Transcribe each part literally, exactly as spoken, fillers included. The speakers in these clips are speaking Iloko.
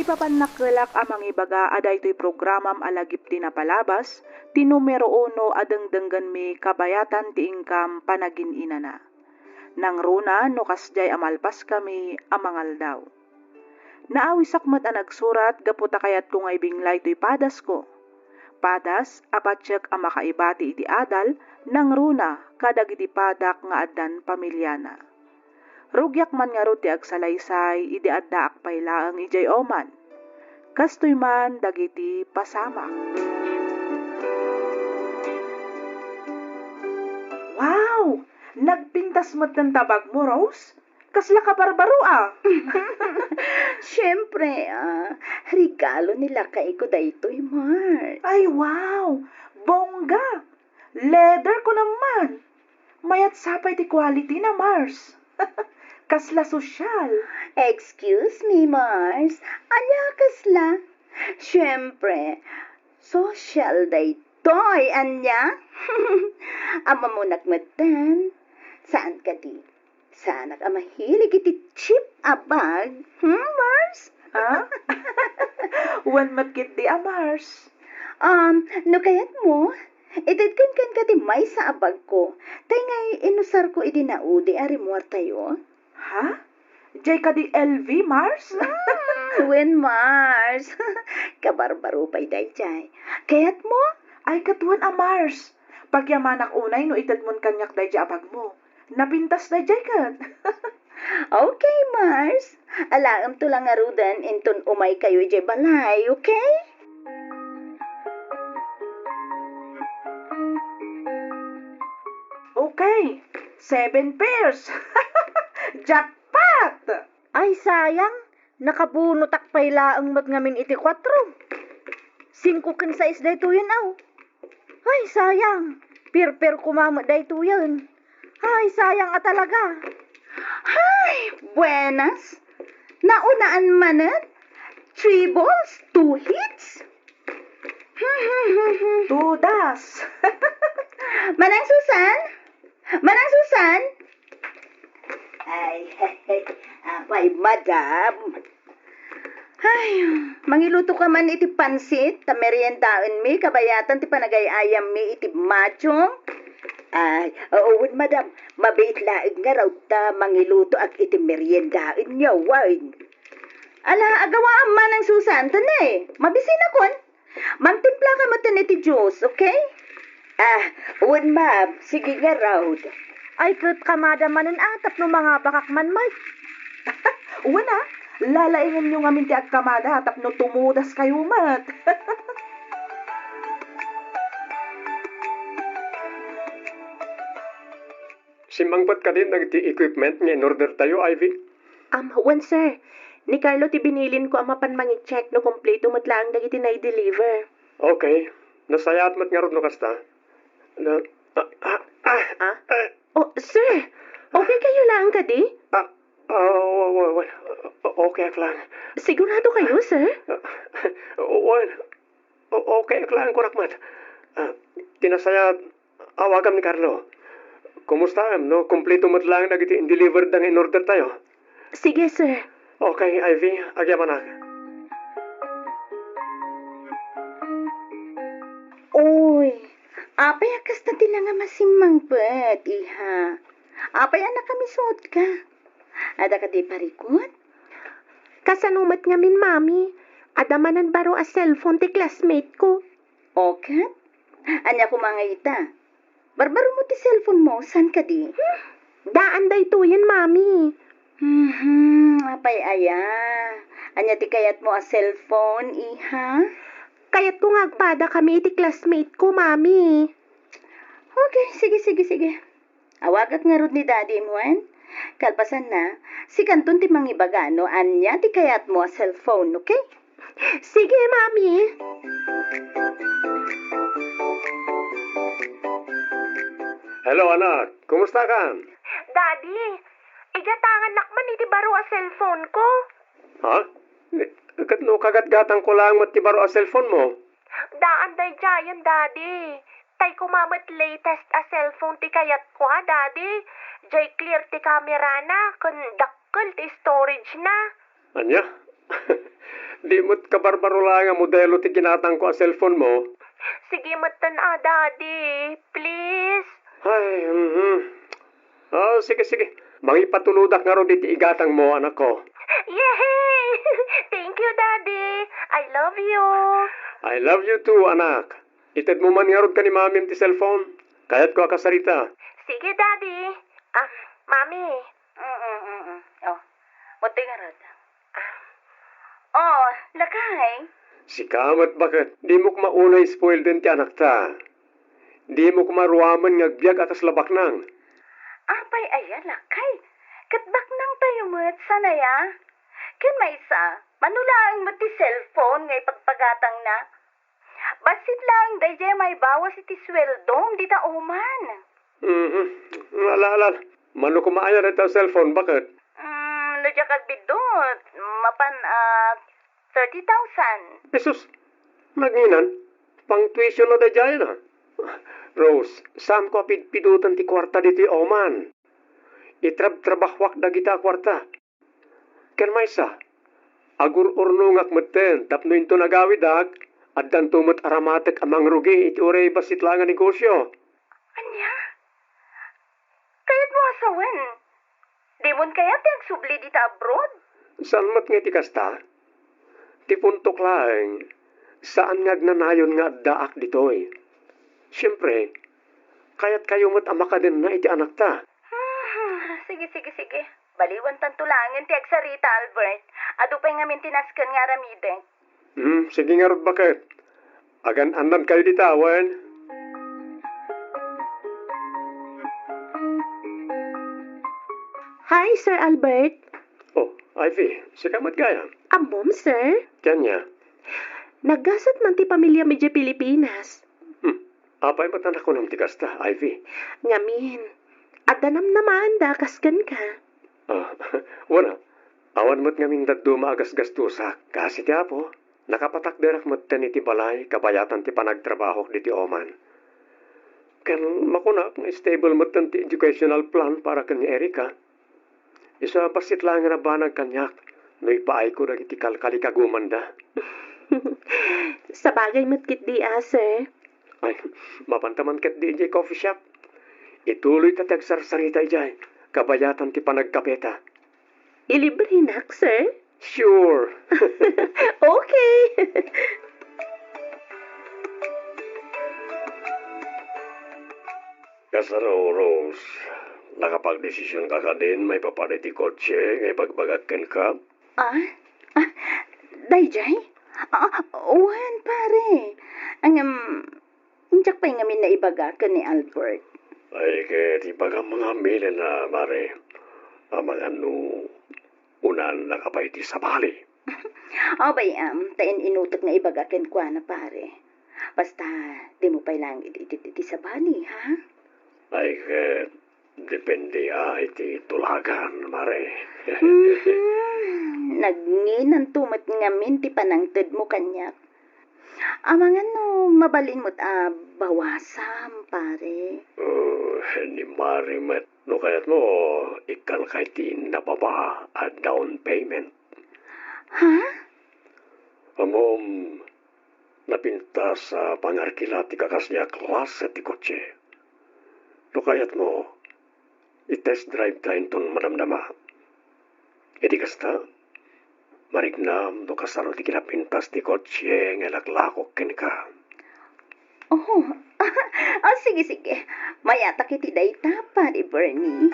Ipapannakkelak a mangibaga a daytoy programam a lagip ti napalabas, ti numero uno a dengdenggenmi kabayatan ti inkam panagin-inana. Nangruna no kasdiay a malpaskami a mangaldaw. Naawisak met a nagsurat gapu ta kayatko nga ibinglay toy padasko. Padas a patiek a makaibati iti adal, nangruna kadagiti padak nga addan pamiliana. Rugiak man ngarud ti agsalaysay idi addaak pay laeng idiay Oman. Kastoy man dagiti pasamak. Wow! Nagpintas met ti abagmo, Rose? Kasla kabarbaro a. Siyempre, ah, regalo ni lakayko daytoy, Mars. Ay, wow! Bongga! Leather ko naman! Mayat sa pay ti quality na, Mars. Kasla sosyal. Excuse me, Mars. Ania kasla? Siyempre, sosyal daytoy, ania? Ammo nak metten. Saan kadi? Saanak a mahilig iti cheap a bag. Hmm, Mars? Ah? Wen met ketdi a Mars. Um, no kayatmo, itedken kenka ti maysa a bagko. Tay ngay inusarko idi naudi a rimuartayo. Ha? Jay kadi L V, Mars? Mm, wen, Mars. Kabarbaro pay dayjay. Kayatmo? Ay, ket wen a Mars. Pagyamanak unay no itedmon kaniak dayjay a bagmo. Napintas dayjay ket. Okay, Mars. Alaemto la ngaruden inton umaykayo idiay balay, okay? Okay, seven pairs. Jackpot! Ay, sayang. Nakabunotak pay laeng met ngamin iti kuatro. Singko ken sais daytoyen, aw. Ay, sayang. Pirpir koma met daytoyen. Ay, sayang a talaga. Ay, buenas. Naunaan manen. Three balls, two hits. Tudas. Manang Susan? Manang Susan? Ay, apay, madam. Ay, mangiluto ka man iti pansit, ta meriendaenmi, kabayatan ti panagay-ayammi iti machong. Ay, oo, wen, madam, mabiit laeng ngarud ta mangilutoak iti meriendaenyo, wen. Ala, agawam, Manang Susan, ta ne, mabisinakon. Mangtimplaka metten iti juice, okay? Ah, wen, ma'am. Sige ngarud. Ay, ket kamada manen a, tapno mangabakak man met. Wen a, lalaingenyo ngamin ti agkamada tapno tumudaskayo met. Simmangpet kadin dagiti equipment nga in-ordertayo, Ivy? Um, wen, sir. Ni Carlo ti binilinko a mapan mangi-check no kompleto met laeng dagiti nai-deliver. Okay. Nasayaat met ngarud no kasta. Na, ah, ah, ah, Ah? ah, Oh, sir! Okay kayo laeng kadi? Ah, ah, wa-, wa-, wa-, okay ak lang. Sigurado kayo, sir? Ah, wen, O-, okay ak laeng, kunak met. Ah, ti nasayaat, awagam ni Carlo. Kumustaem no kompleto met laeng dagiti in-deliver da nga in-order tayo? Sige, sir. Okay, Ivy, agyamanak. Uy, apay a kasta ti la nga masimmangpet, iha? Apay a nakamisuot ka? Adda kadi parikut? Kasano met ngamin, Mami? Adda manen baro a cellphone ti classmate ko. O ket? Ania koma nga ita? Barbaro mo ti cellphone mo, saan kadi? Hmm, daan daytoyen, Mami. Mhm, apay aya? Ania ti kayatmo a cellphone, iha? Kayatko nga agpadakami iti classmate ko, Mami. Okay, sige, sige, sige. Awagak ngarud ni Daddy mo, wen? Kalpasanna, sikanton ti mangibaga no ania ti kayatmo a cellphone, okay? Sige, Mami. Hello, anak. Kumusta ka? Daddy, igatangannak man iti baro a cellphone ko. Ha? Ket no kagatgatangko laeng met ti baro a cellphone mo? Daan daydiayen, Daddy. Tay koma met latest a cellphone ti kayatko a, Daddy. Jay clear ti camera na, ken dakkel ti storage na. Ania? Di met kabarbaro laeng a modelo ti ginatangko a cellphone mo. Sige metten a, Daddy. Please. Ay, mhm. Oh, sige, sige. Mangipatulodak ngarud iti igatang mo, anak ko. Yehey! Thank you, Daddy. I love you. I love you too, anak. Ited mo man ngarud ken ni Mami ti cellphone. Kayatko a kasarita. Sige, Daddy. Ah, Mami. Mm, mm, mm. Oh, mutoy ngarud. Ah. Oh, lakay. Sika met baket, dimo koma unay spoilden ti anakta. Dimo koma ruamen nga agbiag a kasla baknang. Apay aya, lakay? Ket baknang tayo met, saan aya? Ken maysa, mano laeng met ti cellphone nga ipagpagatangna? Bassit laeng daydiay maibawas iti sueldom dita Oman. Mhm. Ala, ala, ala. Mano koma aya dayta a cellphone, baket? Mm, no diak agbiddut, mapan, ah, thirty thousand. Jesus, nanginan, pang-tuition na daydiay na. Rose, saanko a pidpidoten ti kuarta ditoy Oman. Itrabtrabahoak dagita a kuarta. Ken maysa, agur-urnongak metten tapno inton agawidak, addanto met aramatek a mangrugi iti uray bassit laeng a negosio. Ania? Kayatmo a sawen? Dimon kayat ti agsubli dita abroad? Saan met nga iti kasta? Ti puntok laeng, saan nga agnanayon nga addaak ditoy. Siempre, kayatkayo met a makadenna iti anakta. Hmm, sige, sige, sige. Baliwantanto laengen ti agsarita, Albert. Adu pay ngamin ti nasken nga aramidek. Hmm, sige ngarud, baket. Agan-annadkayo dita, wen? Hi, Sir Albert. Oh, Ivy, sika met gayam? Ammom, sir? Ania? Naggasat man ti pamiliam idiay Pilipinas. Hmm. Apay met a nakunam ti kasta, Ivy? Ngamin, adda namnamaanda kas kenka. Ah, wen a, awan met ngamin dadduma a gasgastosak, kas iti Apo, nakapatakderak metten iti balay kabayatan ti panagtrabahok ditoy Oman. Ken makunak nga stable metten ti educational plan para ken ni Erica. Isu a bassit laengen a banag kaniak no ipaayko dagiti kalkalikagumanda. Sabagay met ketdi a, sir. Ay, mapanta man ketdi idiay coffee shop. Ituloyta ti agsarsarita idiay, kabayatan ti panagkapeta. Ilibrenak, sir? Sure. Okay. Kasano, Rose? Nakapagdesisionka kadin maipapan iti kotse nga ibagbagak kenka? Ah? Ah, daydiay? Ah, wen, pare. Ngem, diak pay ngamin naibaga ken ni Albert. Ay, ket ibagam nga amin a, pare. Amangan no unanna ka pay ti sabali. Abay, am, ta in-inutek nga ibaga kenkuana, pare. Basta, dimo pay laeng iti, iti, iti sabali, ha? Ay, ket depende a iti tulagan, mare. Mhm. Nagnginanto met ngamin ti panangtedmo kaniak. Amangan no mabalin met a bawasam, pare. Oh, ni mare met. No kayatmo, ikkanka iti nababa a down payment. Ha? Ammom, napintas a pangarkila ti kakasdiay a klase ti kotse. No kayatmo, i-test drive ta inton madamdama. Iti kasta, mariknam no kasano ti kinapintas ti kotse nga ilaklakok kenka. Oh, ah, sige, sige. Mayatak iti dayta, Padi Bernie.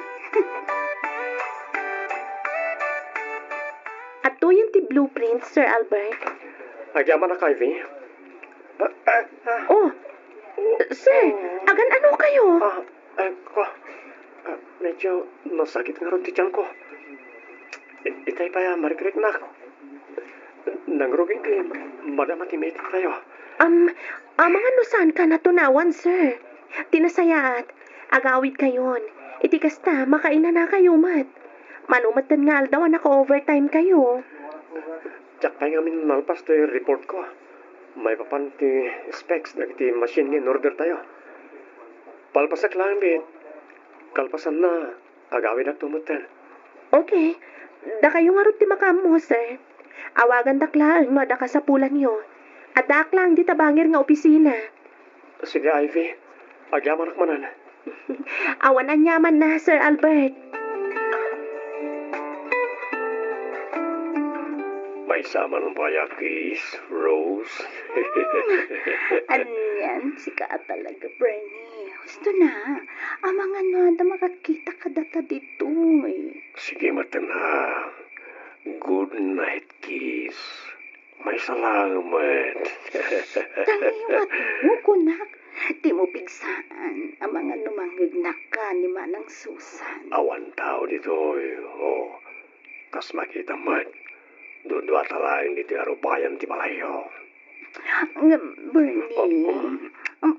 Adtoyen ti blueprint, Sir Albert. Agyamanak, Ivy. Ah, ah, ah. Oh, sir, agan-ano kayo? Ah, ah, ko. Ah, medyo nasakit ngarud ti tiyanko. I-, itay pay a marikriknak. Nangrugi ti madama ti meeting tayo. Am, amangan no saanka natunawan, sir. Ti nasayaat, agawidkayon. Iti kasta, makainanakayo met. Mano metten nga aldaw a naka-overtime kayo. Diak pay ngamin nalpas ti report ko. Maipapan ti specs dagiti machine nga in-order tayo. Palpasak laeng, bit. Kalpasanna, agawidakto metten. Okay. Dakayo ngarud ti makaammo, sir. Awagandak laeng no adda kasapulanyo. Addaak laeng dita bangir nga opisina. Sige, Ivy. Agyamanak manen. Awan aniaman na, Sir Albert. Maysa man pay a kiss, Rose. Anian, sika talaga, Bernie. Husto na. Amangan no adda makakita kadata ditoy. Sige, maten, ha. Good night kiss. Maysa laeng met. Tangiwat mo, kunak. Dimo pigsaan, amangan no mangngegnak ka ni Manang Susan. Awan tao ditoy. Oh, kas makita met, duduata laeng ditoy a rupayan ti balayyo. Ngem, Bernie, um, um,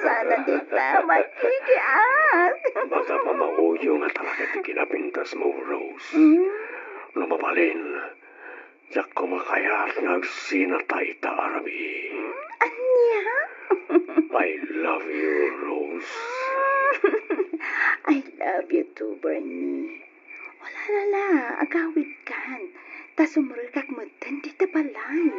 sana dita makikias. Baka mamauyo nga talaga ti kinapintas mo, Rose. Hmm? No mabalin, diak koma kayat nga agsina ta ita a rabii. Ania? I love you, Rose. I love you too, Bernie. Wala, wala, agawidkan. Ta sumrekak metten dita balay.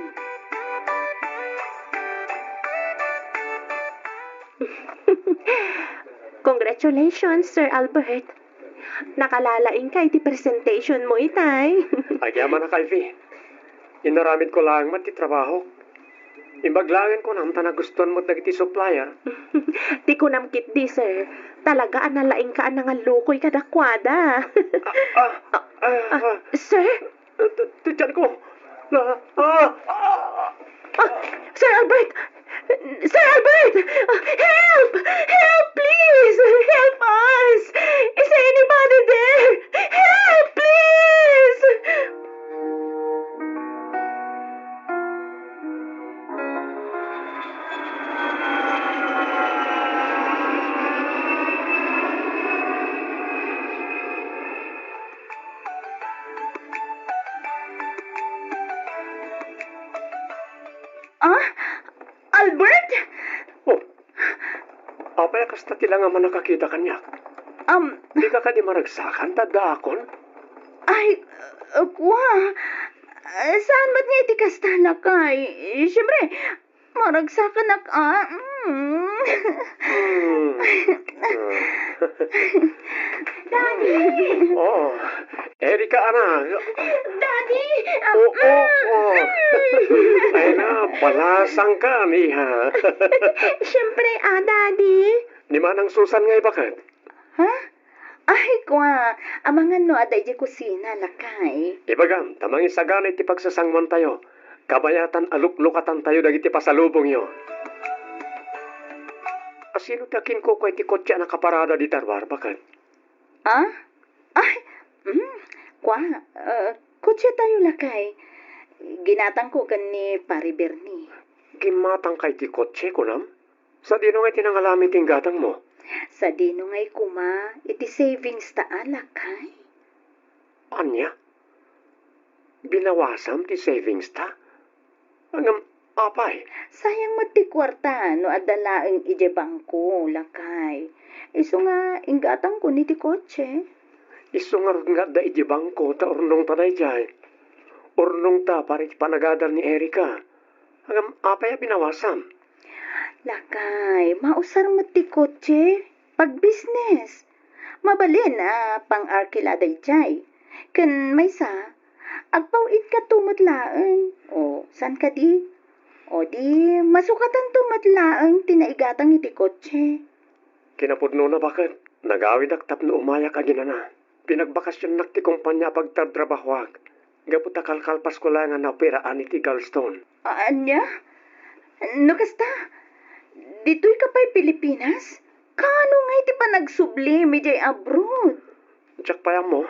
Congratulations, Sir Albert. Nakalalaingka iti presentation mo itay. Agyamanak, Ivy. Inaramidko laeng met ti trabahok. Imbag laeng kunam ta nagustuan met dagiti supplier. Ti kunam ketdi, sir, talaga a nalaingka a nangallukoy kadakuada. Ah, ah, ah, Ah, ah. Sir? Ti, ti tianko. Ah, ah, ah. Ah, Sir Albert! Sir Albert! Ah, help! Help, please! Help us! Is there anybody there? Help, please! Ah? Albert? Oh. Apay a kasta ti langaman a kakita kaniak? Um, Dika kadi maragsakan ta addaakon? Ay, uh, kua. Uh, saan met nga iti kasta, lakay? Siyempre, maragsakanak, ah. Mm. Hmm. Daddy! Oh, Erika, anak. Daddy! Oo, oo. Ay na, balasangka, iha. Siyempre, ah, Daddy. Ni Manang Susan nga ibaket? Ha? Ay, kua, amangan no adda idiay kusina, lakay. Ibagam, ta mangisagana iti pagsasanguantayo, kabayatan a luklukatantayo dagiti pasalubongyo. Asino ti akinkukua iti kotse a nakaparada dita ruar, baket? Ah? Ay, mm, kua, ah, kotse tayo, lakay. Ginatangko ken ni Pare Bernie. Ginmatangka iti kotse, kunam? Sadino ngay ti nangalami ti inggatangmo? Sadino ngay koma iti savings ta a, lakay? Ania? Binawasam ti savings ta? Ngem apay? Sayang met ti kuarta no adda laeng idiay bangko, lakay. Isu nga inggatangkon iti kotse. Isu ngarud nga adda idiay bangko ta urnongta daydiay. Urnongta para iti panagadal ni Erika. Ngem apay a binawasam? Lakay, mausar met ti kotse. Pagbisnes. Mabalin a pang-arkila daydiay. Ken maysa, agpaw-inkatto met laeng. O, saan kadi? O di, masukatanto met laeng ti naigatang iti kotse. Kinapudnona, baket, nagawidak tapno umayak aginana. Pinagbakasionnak ti kompania a pagtartrabahoak, gapu ta kalkalpasko laeng a naoperaan iti gallstone. A-, ania? No kasta, ditoy ka pay Pilipinas? Kaano ngay ti panagsublim idiay abroad? Diak pay ammo.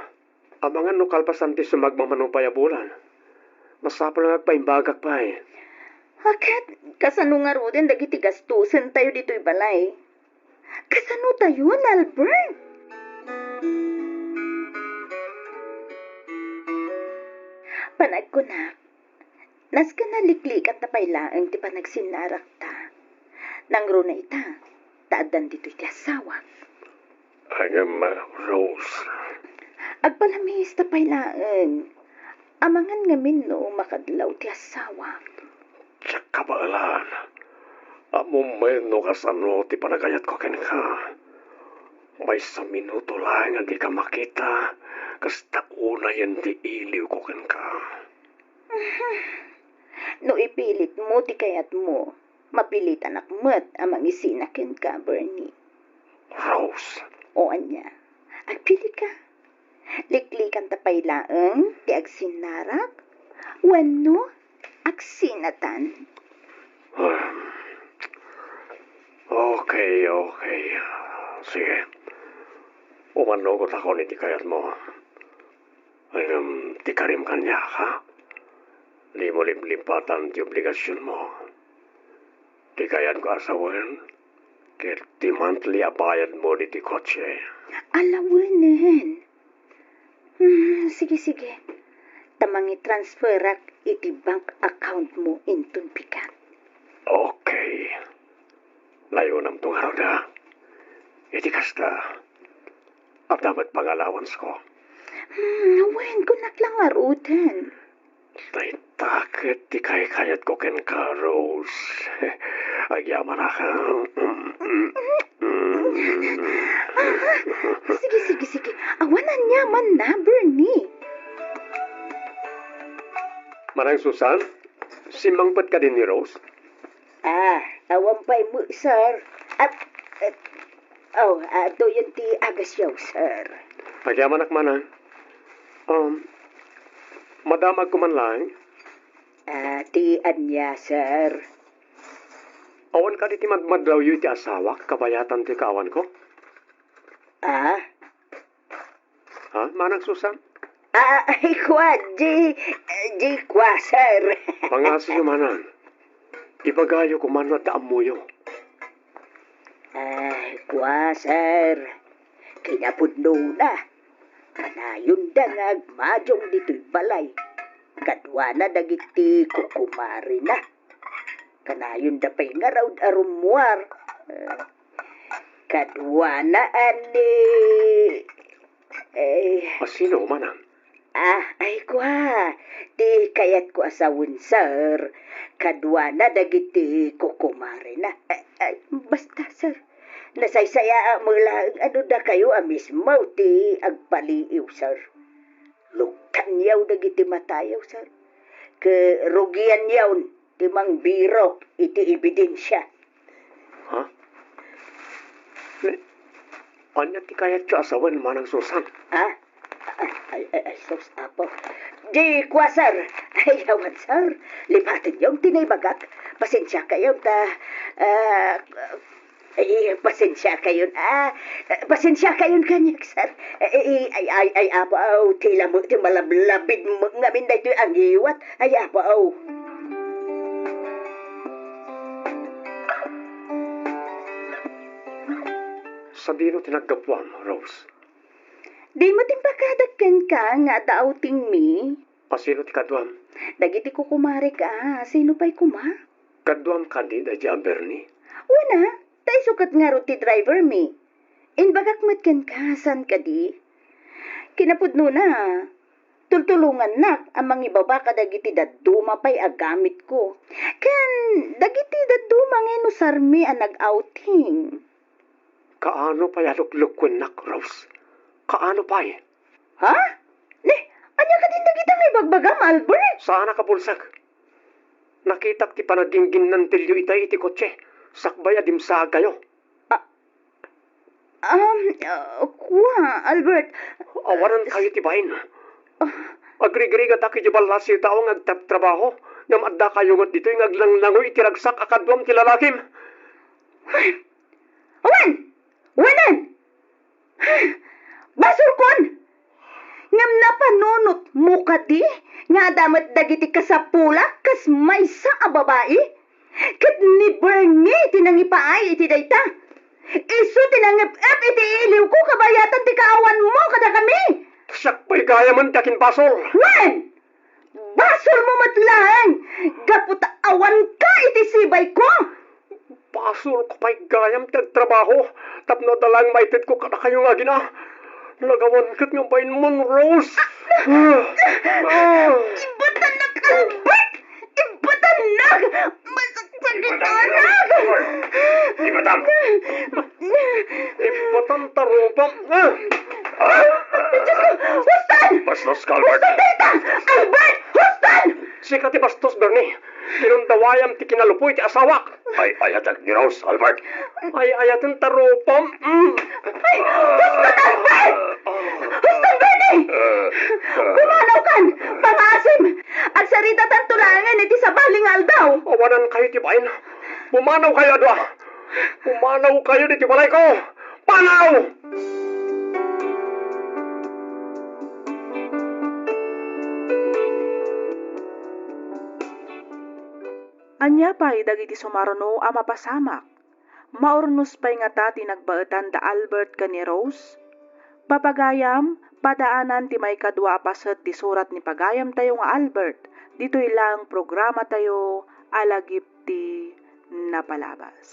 Amangan no kalpasan ti sumagmamano pay a bulan. Masapul nga agpaimbagak pay. A ket, kasano ngaruden dagiti gastusen tayo ditoy balay? Kasano tayon, Albert? Panagkunak, nasken a liklikan ta pay laeng ti panagsinnarakta. Nangruna ita, ta addan ditoy ti asawak. Ngem, Rose, Agpalamista pay laeng. Amangan ngamin no makadlaw ti asawak. Diak kabaelan. Ammom met no kasano ti panagayatko kenka. Maysa minuto laeng a dika makita, kasta unayen ti iliwko kenka. No ipilitmo ti kayatmo, mapilitanak met a mangisina kenka, Bernie. Rose. O ania, agpilika. Liklikanta pay laeng ti agsinnarak wenno agsinatan. Okay, okay. Sige. Umannugotakon iti kayatmo. Ngem ti karim kaniak, ha? Dimo liplipatan ti obligasionmo. Ti kayatko a sawen, ket ti monthly a bayadmo diti kotse. Alawenen. Hmm, sige, sige. Ta mangitransferak iti bank accountmo inton bigat. Okay. Layonamto ngarud, a. Iti kasta, adda met pangalawansko. Hmm, wen, kunak la ngaruden. Dayta ket ti kaykayatko kenka, Rose. Agyamanak, a. Ah, sige, sige, sige. Awan aniamanna, Bernie. Manang Susan, simmangpet kadi ni Rose? Ah, awan pay met, sir. At, at, oh, ah, adtoyen ti agasyo, sir. Agyamanak, manang. Um, madamagko man laeng? Ah, ti ania, sir? Awan kadi ti madmadawyo iti asawak, kabayatan ti kaawanko? Ah? Ha, Manang Susan? Ah, ay, kua, di, di, kua, sir. Pangasiyo, Manang. Ibagayo koma no adda ammoyo. Ay, kua, sir. Kinapudnona, kanayonda nga agmadiong ditoy balay. Kaduana dagiti kukumarena. Kanayonda pay ngarud a rummuar. Eh, kaduana a ni, eh, A sino, manang? Ah, ay, kua. Ti kayatko a sawen, sir. Kaduana dagiti kukumarena. Ay, ay, basta, sir. Nasaysaya a melaeng a no dakayo a mismo ti agpaliiw, sir. Luktanyaw dagiti matayo, sir. Ket rugianyaw ti mangbirok iti ebidensia. Ha? Ne, ania ti kayatyo a sawen, Manang Susan? Ha? Ay, ay, ay, ay, sus, Apo. Di kua, sir. Ay, awan, sir. Lipatenyo ti naibagak. Pasensiakayo ta, ah, Ay, pasensiakayon, ah. Pasensiakayon kaniak, sir. Ay, ay, ay, ay, Apo, aw, ti lamo, ti malablabid mo ngamin daytoy a ngiwat. Ay, Apo, aw. Sadino ti naggapuam, Rose? Dimo ti impakadak kenka nga adda outing mi. A sino ti kaduam? Dagiti kukumarek, a. Sino pay koma? Kaduam kadi daydi a Bernie? Wen a, ta isu ket ngarud ti driver mi. Imbagak met kenka, saan kadi? Kinapudnona, tultulongannak a mangibaba kadagiti dadduma pay a gamitko. Ken dagiti dadduma nga inusarmi a nag-outing. Kaano pay a luklukuennak, Rose? Kaano pay? Ha? Ne, ania kadin dagita nga ibagbagam, Albert? Saanak a bulsek. Nakitak ti panagingginnantilyo itay iti kotse, sakbay a dimsaagayo. Ah, um, ah, kua, Albert. Awanenkayo ti bain. Ah. Agrigrigatak idiay ballasiw tao nga agtatrabaho, ngem addakayo met ditoy nga aglanglangoy iti ragsak a kaduam ti lalakim. Awan! Wenen! Basolkon! Ngem napanunotmo kadi nga adda met dagiti kasapulak kas maysa a babai? Ket ni Bernie ti nangipaay iti dayta. Isu ti nangep-ep iti iliwko kabayatan ti kaawanmo kadakami. Siak pay gayamen ti akinbasol. Wen! Basolmo met laeng gapu ta awanka iti sibayko. Basolko pay gayam ti agtrabaho tapno adda laeng maitedko kadakayo nga agina. Nagawan ket nga bainmon, Rose. Ah! Ah! Ibatannak, Albert! Ibatannak! Masakit anak! Ibatam! Ibatan ta rupam. Ah! Ah! Diyos ko! Huston! Bastos ka, Albert! Huston dayta! Albert! Huston! Sika ti bastos, Bernie. Kinundawayam ti kinalupoy ti asawak. Ay-ayatek ni Rose, Albert. Ay-ayaten ta rupam. Mm. Ay, huston, Albert! Huston, Bernie! Eh, eh. Pumanawkan! Pangaasim! Agsaritatanto laengen iti sabali nga aldaw! Awanankayo ti bain. Pumanawkayo a dua. Pumanawkayo ditoy balayko. Panaw! Ania pay dagiti sumaruno a mapasamak? Maurnos pay ngata ti nagbaetan da Albert ken ni Rose? Papagayam, padaanan ti maikadua a paset ti surat ni pagayamtayo nga Albert ditoy laeng programatayo a Lagip ti Napalabas.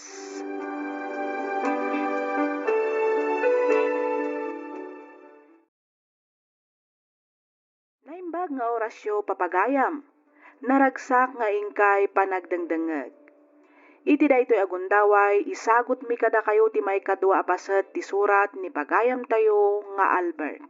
Naimbag nga orasyo, papagayam. Naragsak nga inkay panagdengdengngeg. Iti daytoy a gundaway, isagutmi kadakayo ti maikadua a paset ti surat ni pagayamtayo nga Albert.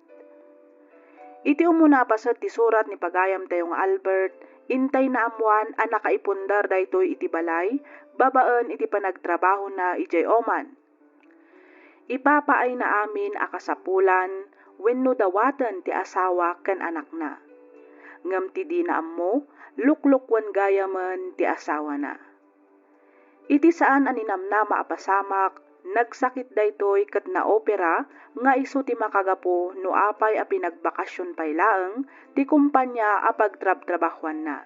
Iti umuna a paset ti surat ni pagayamtayo nga Albert, intay naammoan a nakaipundar daytoy iti balay babaen iti panagtrabahona idiay Oman. Ipapaayna amin a kasapulan wenno dawaten ti asawa ken anakna. Ngem ti dina ammo, luklokuan gayamen ti asawana. Iti saan a ninamnama a pasamak, nagsakit daytoy ket naopera nga isu ti makagapu no apay a pinagbakasion pay laeng ti kompania a pagtrabtrabahuanna.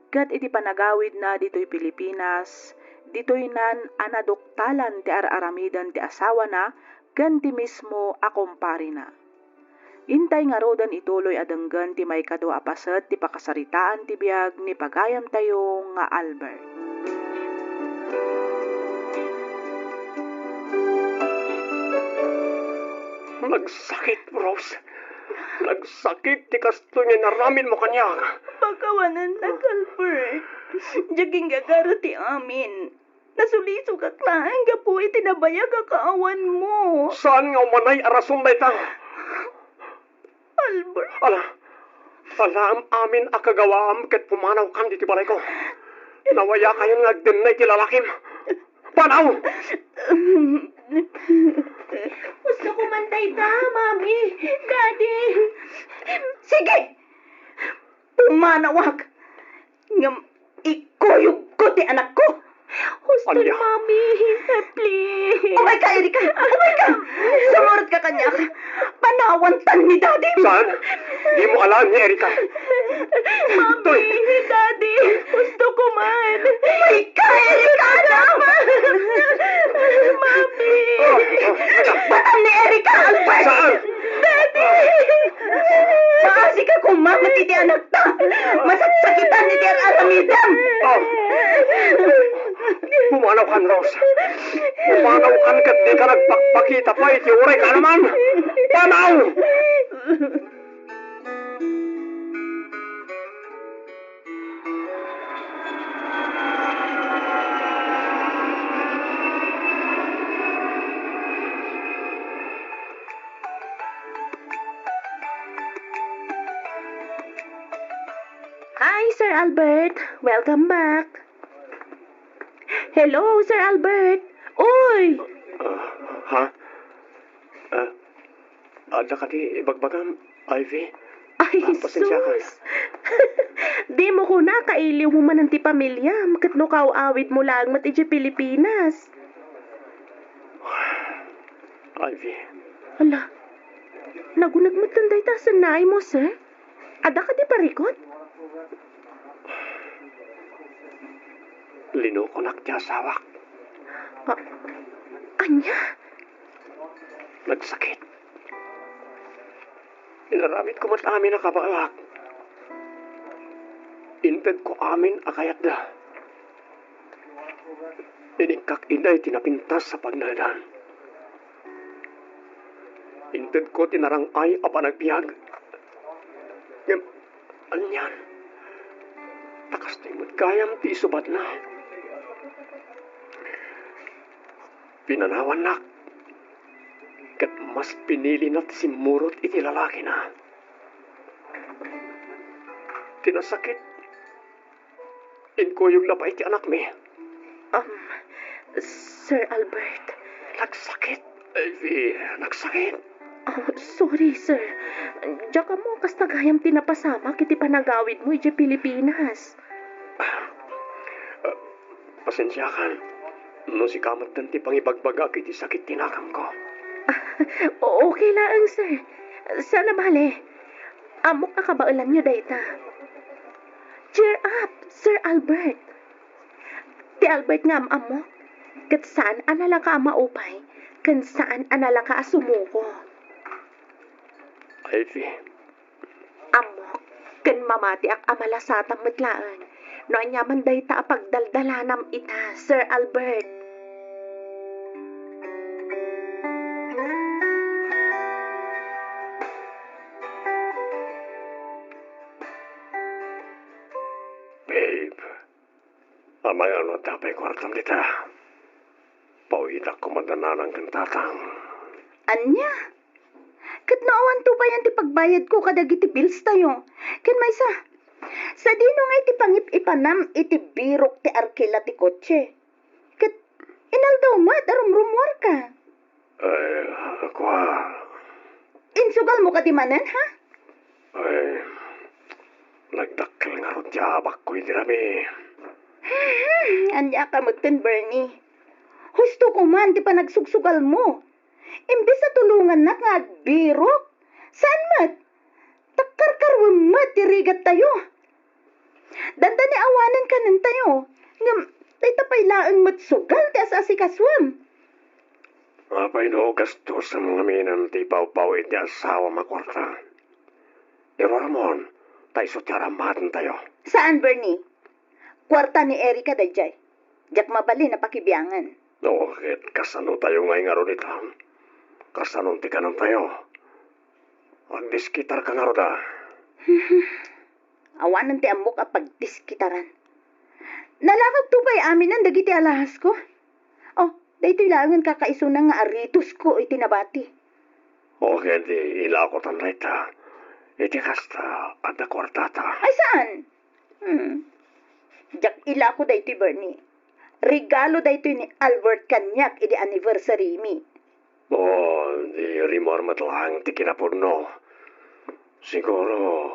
Ket iti panagawidna ditoy Pilipinas, ditoynan a naduktalan ti ar-aramiden ti asawana ken ti mismo a kumparena. Intay ngaruden ituloy a denggen ti maikadua a paset ti pakasaritaan ti biag ni pagayamtayo nga Albert. Nagsakit, Rose. Nagsakit ti kastoy nga inaramidmo kaniak. Pakawanennak, Albert. Diak inggagara ti amin. Nasulisogak laeng gapu iti nabayag a kaawanmo. Saan nga umanay a rason dayta? Albert. Ala, alaem amin a kagawaam ket pumanawkan ditoy balayko. Nawayakayon nga agdennay ti lalakim. Panaw! Huston koma dayta, Mami, Daddy. Sige! Pumanawak! Ngem ikuyogko ti anakko. Huston, Ania? Mami, please. Umayka, Erika! Umayka! Sumurotka kaniak. Panawantan ni Daddy. Saan? Dimo alaen ni Erika. Mami, Daddy, huston koma. Umayka, Erika, anak! Mami! Oh, oh, teka. Batam ni Erika, Albert! Saan? Daddy! Maasika koma met iti anakta. Masaksakitan iti ar-aramidem. Oh. Pumanawkan, Rose. Pumanawkan ket dika nagpakpakita pay iti uray kaanaman. Panaw! Hi, Sir Albert. Welcome back. Hello, Sir Albert. Uy! Ah, ha? Ah, adda kadi ibagbagam, Ivy? Ay, ah, pasensya ka. Sus! Dimo kuna, kailiwmo manen ti pamiliam, ket no kaaw-awidmo laeng met idiay Pilipinas. Ivy. Hala, naguneg metten dayta a sannaaymo, sir? Adda kadi parikut? Linukonak ti asawak. A-, ania? Nagsakit. Inaramidko met amin a kabaelak. Intedko amin a kayatda. Inikkak idiay ti napintas a pagnaedan. Intedko ti narang-ay a panagbiag. Ngem, anian? Ta kastoy met gayam ti isubatna. Pinanawannak, ket mas pinilina ti simmurot iti lalakina. Ti nasakit, inkuyogna pay ti anakmi. Um, Sir Albert. Nagsakit, Ivy, nagsakit. Oh, sorry, sir. Diak ammo kasta gayam ti napasamak iti panagawidmo idiay Pilipinas. Ah, pasensiakan. No sika metten ti pangibagbagak iti sakit ti nakamko. Ah, o-, okay laeng, sir. Saan a bale. Ammok a kabaelanyo dayta. Cheer up, Sir Albert. Ti Albert nga am-ammok, ket saan a nalaka a maupay, ken saan a nalaka a sumuko. Ivy. Ammok, ken mamatiak a malasatam met laeng no aniaman dayta a pagdaldalanam ita, Sir Albert. Babe, amangan no adda pay kuartam dita. Pawitak koma da nanang ken tatang. Ania? Ket no awan tupayan ti pagbayadko kadagiti bills tayo. Ken maysa, sadino nga iti pangip-ipanam iti birok ti arkila ti kotse? Ket inaldaw met a rumrumuarka. Ay, kua. Insugalmo kadi manen, ha? Ay, nagdakkel ngarud ti abakko iti rabii. Ania ka metten, Bernie? Husto ko man ti panagsugsugalmo. Imbes a tulongannak nga agbirok, saan met? Takkarkarwem met ti rigattayo. Dandani awanen kanentayo, ngem dayta pay laeng met sugal ti as-asikasuem. Apay no gastusen ngaminen ti ipawpaw iti asawam a kuarta? Iruramon, ta isu ti aramatentayo. Saan, Bernie? Kuarta ni Erica daydiay. Diak mabalin a pakibiangen. No, ket kasano tayo ngay ngarud ita? Kasano ti kanentayo? Agdiskitarka ngarud a. Awanen ti ammok a pagdiskitaran. Nalakagto pay aminen dagiti alahasko. Oh, daytoy laengen kakaisuna nga aritosko iti nabati. O, ket di ilakotan dayta. Iti kasta, adda kuartata. Ay, saan? Hmm. Diak ilako daytoy, Bernie. Regalo daytoy ni Albert kaniak idi anniversary mi. O, di rimmuar met laeng ti kinapudno. Siguro,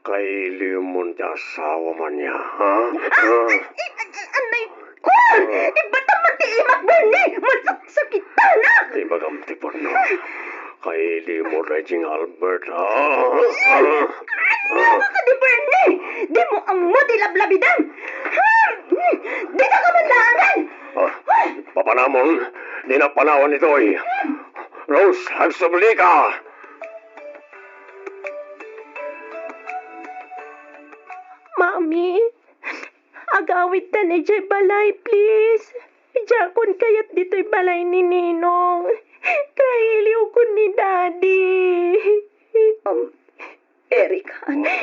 kailiwmon ti asawam ania, ha? Ah, ah, ah, anay ko! Ah. Ibatam man ti imak, Bernie! Masaksakitanak! Ibagam ti pudno. Kailiwmo daydi nga Albert, ha? Ah, ah, ah. Awa kadi, Bernie! Dimo ammo ti lablabidam! Ha? Dita ka man laangan! Ah, papanamon, di napanawan itoy. Rose, agsubli ka! Mami, agawidtan idiay balay, please. Diakon kayat ditoy balay ni Ninong. Kailiwkon ni Daddy. Um, Eric, anak.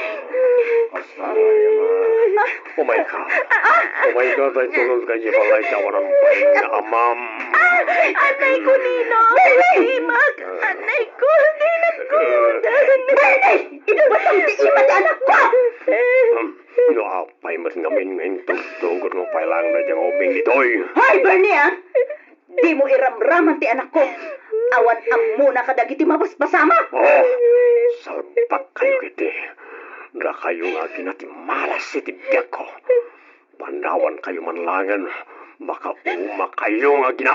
Umay ka. Umay ka, tay tulon ka, di balay, tawanan pa nga amam. Ah, anay ko, Ninong. Imak. Anay ko, dinagkudan. Bernie! Inubatam ti ima ti anak ko! Hmm, no apay met ngamin nga intugtugot mo pay laeng daydi nga ubing ditoy. Hoy, Bernie, ah! Dimo iramraman ti anakko. Awan ammona kadagiti mabasbasama. Oh, salbakkayo ketdi. Dakayo nga agina ti malas iti biagko. Panawankayo man laengen, makaumakayo nga agina.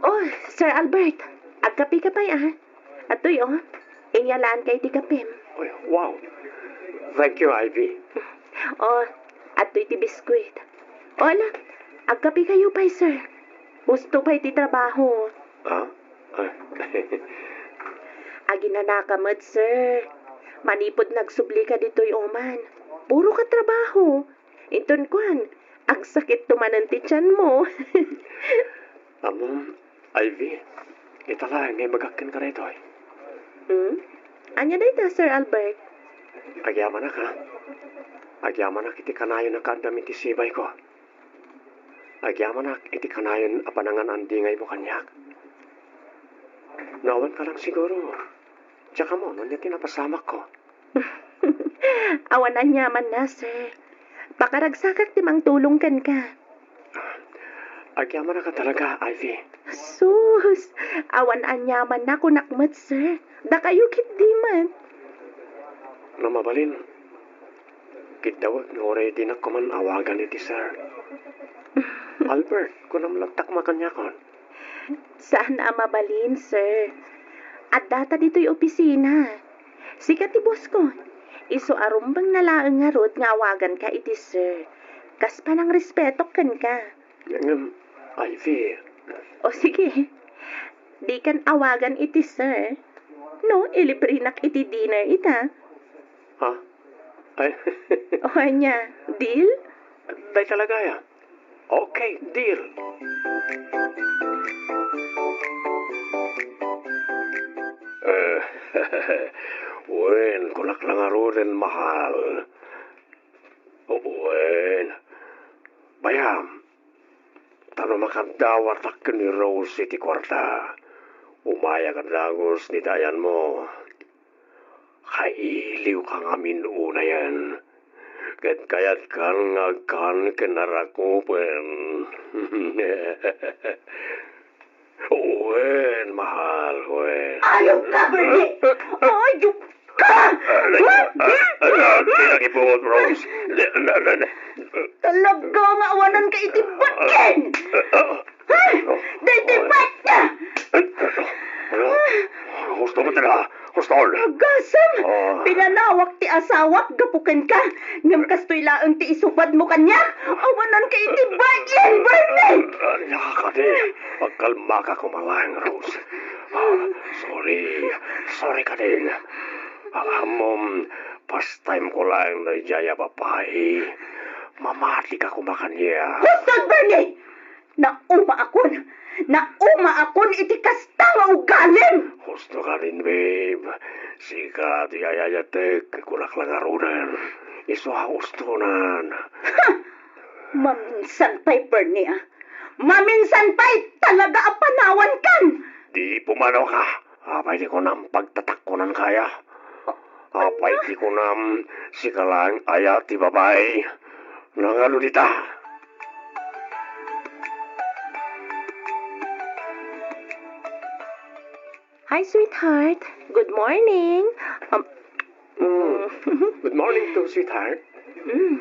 Oh, Sir Albert, agkapika pay, ah. Adtoy, oh. Inyalaanka iti kapim. Ay, wow. Thank you, Ivy. Oh, adtoy ti biskuit. Oh, ala, agkapikayo pay, sir. Husto pay ti trabaho. Ah? Ah. Aginanaka met, sir. Manipud nagsublika ditoy uman. Puroka trabaho. Inton kuan, Agsakitto manen ti tianmo. Ammom, Ivy, ita laeng nga imbagak kenka daytoy. Hmm? Ania dayta, Sir Albert? Agyamanak, ha? Agyamanak iti kanayon a kaaddam iti sibayko. Agyamanak iti kanayon a panangan-andingaymo kaniak. No awan ka lang siguro, diak ammo no ania ti napasamakko. Awan aniamanna, sir. Pakaragsakak ti mangtulong kenka. Agyamanak a talaga, Ivy. Sus! Awan aniamanna kunak met, sir. Dakayo ketdi met. No mabalin, kiddawek no uray dinak koman awagan iti sir. Albert, kunam latta koma kaniakon. Saan a mabalin, sir. Addata ditoy opisina. Sika ti boss ko. Isu a rumbengna laeng ngarud nga awaganka iti sir. Kas panangrespetok kenka. Ngem, Ivy. O sige. Dikan awagan iti sir. No, ilibrenak iti dinner ita. Ha? Ay. O ania, deal? Dayta talaga, ya. Okay, deal. Eh, wen, kunak la ngaruden, mahal. Wen. Bayam, ta no makaddawatak ken ni Rose iti kuarta, umayak a dagus dita ayanmo. Kailiwka ngamin unayen, ket kayatkan nga agkan ken narakupen. Wen, mahal, wen. Ayokka, Bernie! Ayokka! Ano, ano, ano, ano, ano, Rose? Na, na, na, na. Talaga nga awananka iti batien! Ha? Daytoy batien! Ano? Husto mo talaga. Husto. Agasem! Ah. Pinanawak ti asawak gapu kenka. Ngem kastoy laeng ti isubadmo kaniak. Awananka iti batien, Bernie! Ah, kadi, agkalmaka koma laeng, Rose. Ah, sorry. Sorry, kadi. Ah, ammom, pastime ko laeng daydiay a babai. Mamatika koma kaniak. Huston, Bernie! Naumaakon! Naumaakon iti kasta nga ugalim! Husto kadin, babe. Sika ti ayayatek, kunak la ngaruden. Isu a hustonan. Ha! Maminsan pay, Bernie, a. Maminsan pay talaga a panawankan! Di pumanawka. Apay ti kunam, pagtatakkonanka aya? Apay ti kunam, sika laeng aya ti babai? Nangano dita? Hi, sweetheart. Good morning. Um, mm. Good morning too, sweetheart. Mm.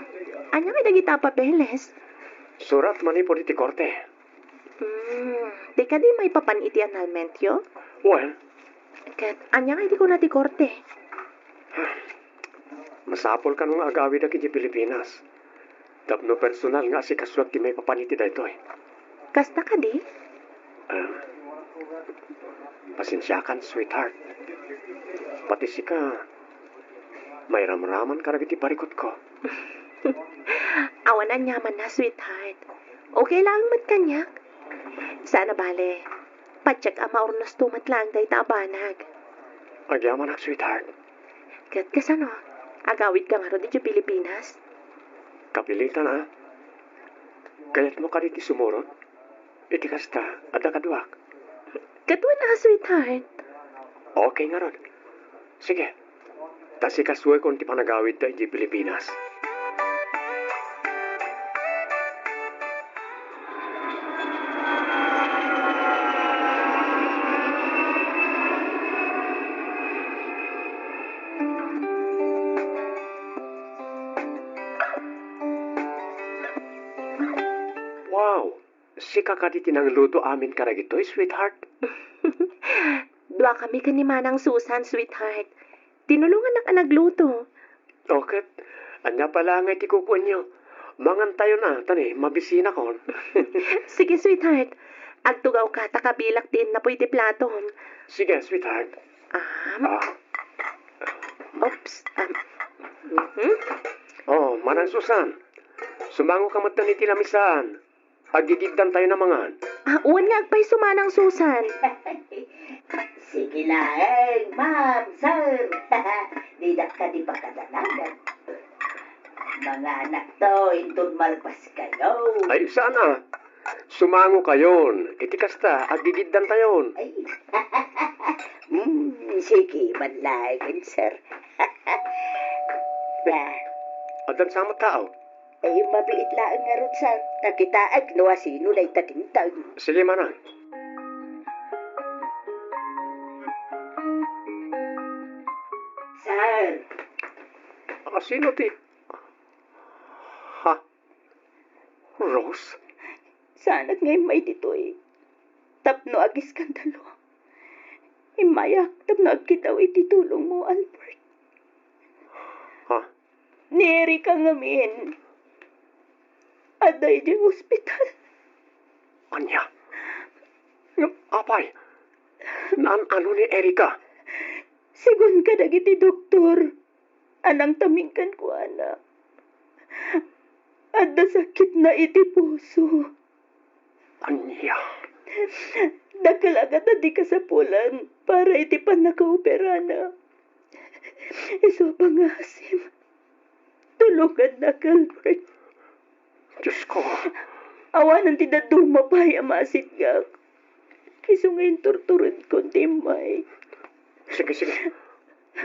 Ania ngay dagita a papeles? Surat manipud iti korte. Mm. Di kadi maipapan iti annulmentyo? Wen. Ket ania ngay di kuna ti korte? Masapul kano nga agawidak iti Pilipinas. Tapno personal nga asikasuak ti maipapan iti daytoy. Kasta kadi? Ah, pasensiakan, sweetheart. Pati sika, mairamraman kadagiti parikutko. Awan aniamanna, sweetheart. Okay laeng met kaniak. Saan a bale, patiek a maurnosto met laeng dayta a banag. Agyamanak, sweetheart. Ket kasano? Agawidka ngarud idiay Pilipinas? Kapilitan a. Kayatmo kadi ti sumurot? Iti kasta, adda kaduak. Ket wen a, sweetheart. Okay ngarud. Sige. Ta sikasuekon ti panagawidta idiay Pilipinas. Wow! Sika kadi ti nangluto amin kadagitoy, sweetheart? Duakami ken ni Manang Susan, sweetheart. Tinulongannak a nagluto. O, ket ania pay laeng ngay ti kukuenyo? Mangantayon a, ta ni, mabisinakon. Sige, sweetheart. Agtugawka ta kabilak ti innapoy ti platom. Sige, sweetheart. Um, Ah. Oops. Um, mhm. Oh, Manang Susan. Tumangoka metten iti lamisaan. Aggigiddantayon a mangan. Ah, wen nga agpayso manang Susan. Sige laeng, ma'am, sir. Didak kadi pakadanagan. Manganakto, inton malpaskayo. Ay, saan a? Sumangokayon. Iti kasta, aggigiddantayon. Ay. Hmm, sige man laeng, sir. Na. Addan sa met tao? Eh, mabiit laeng ngarud, sir. Ta kitaek no asino dayta dimteng. Sige, manang. Sir. Asino ti, ha? Rose? Saanak nga immay ditoy tapno agiskandalo. Immayak tapno agkitaw iti tulongmo, Albert. Ha? Ni Erica ngamin, adda idiay ospital. Ania? Ngem apay? Naan-ano ni Erica? Sigun kadagiti doktor a nangtaming kenkuana, adda sakitna iti puso. Ania? Dakkel a gatadi kasapulan para iti pannakaoperana. Isu a pangasim, tulongannak, Albert. Diosko. Awanen ti dadduma pay a masidngak. Isu nga inturturedkon ti immay. Sige, sige.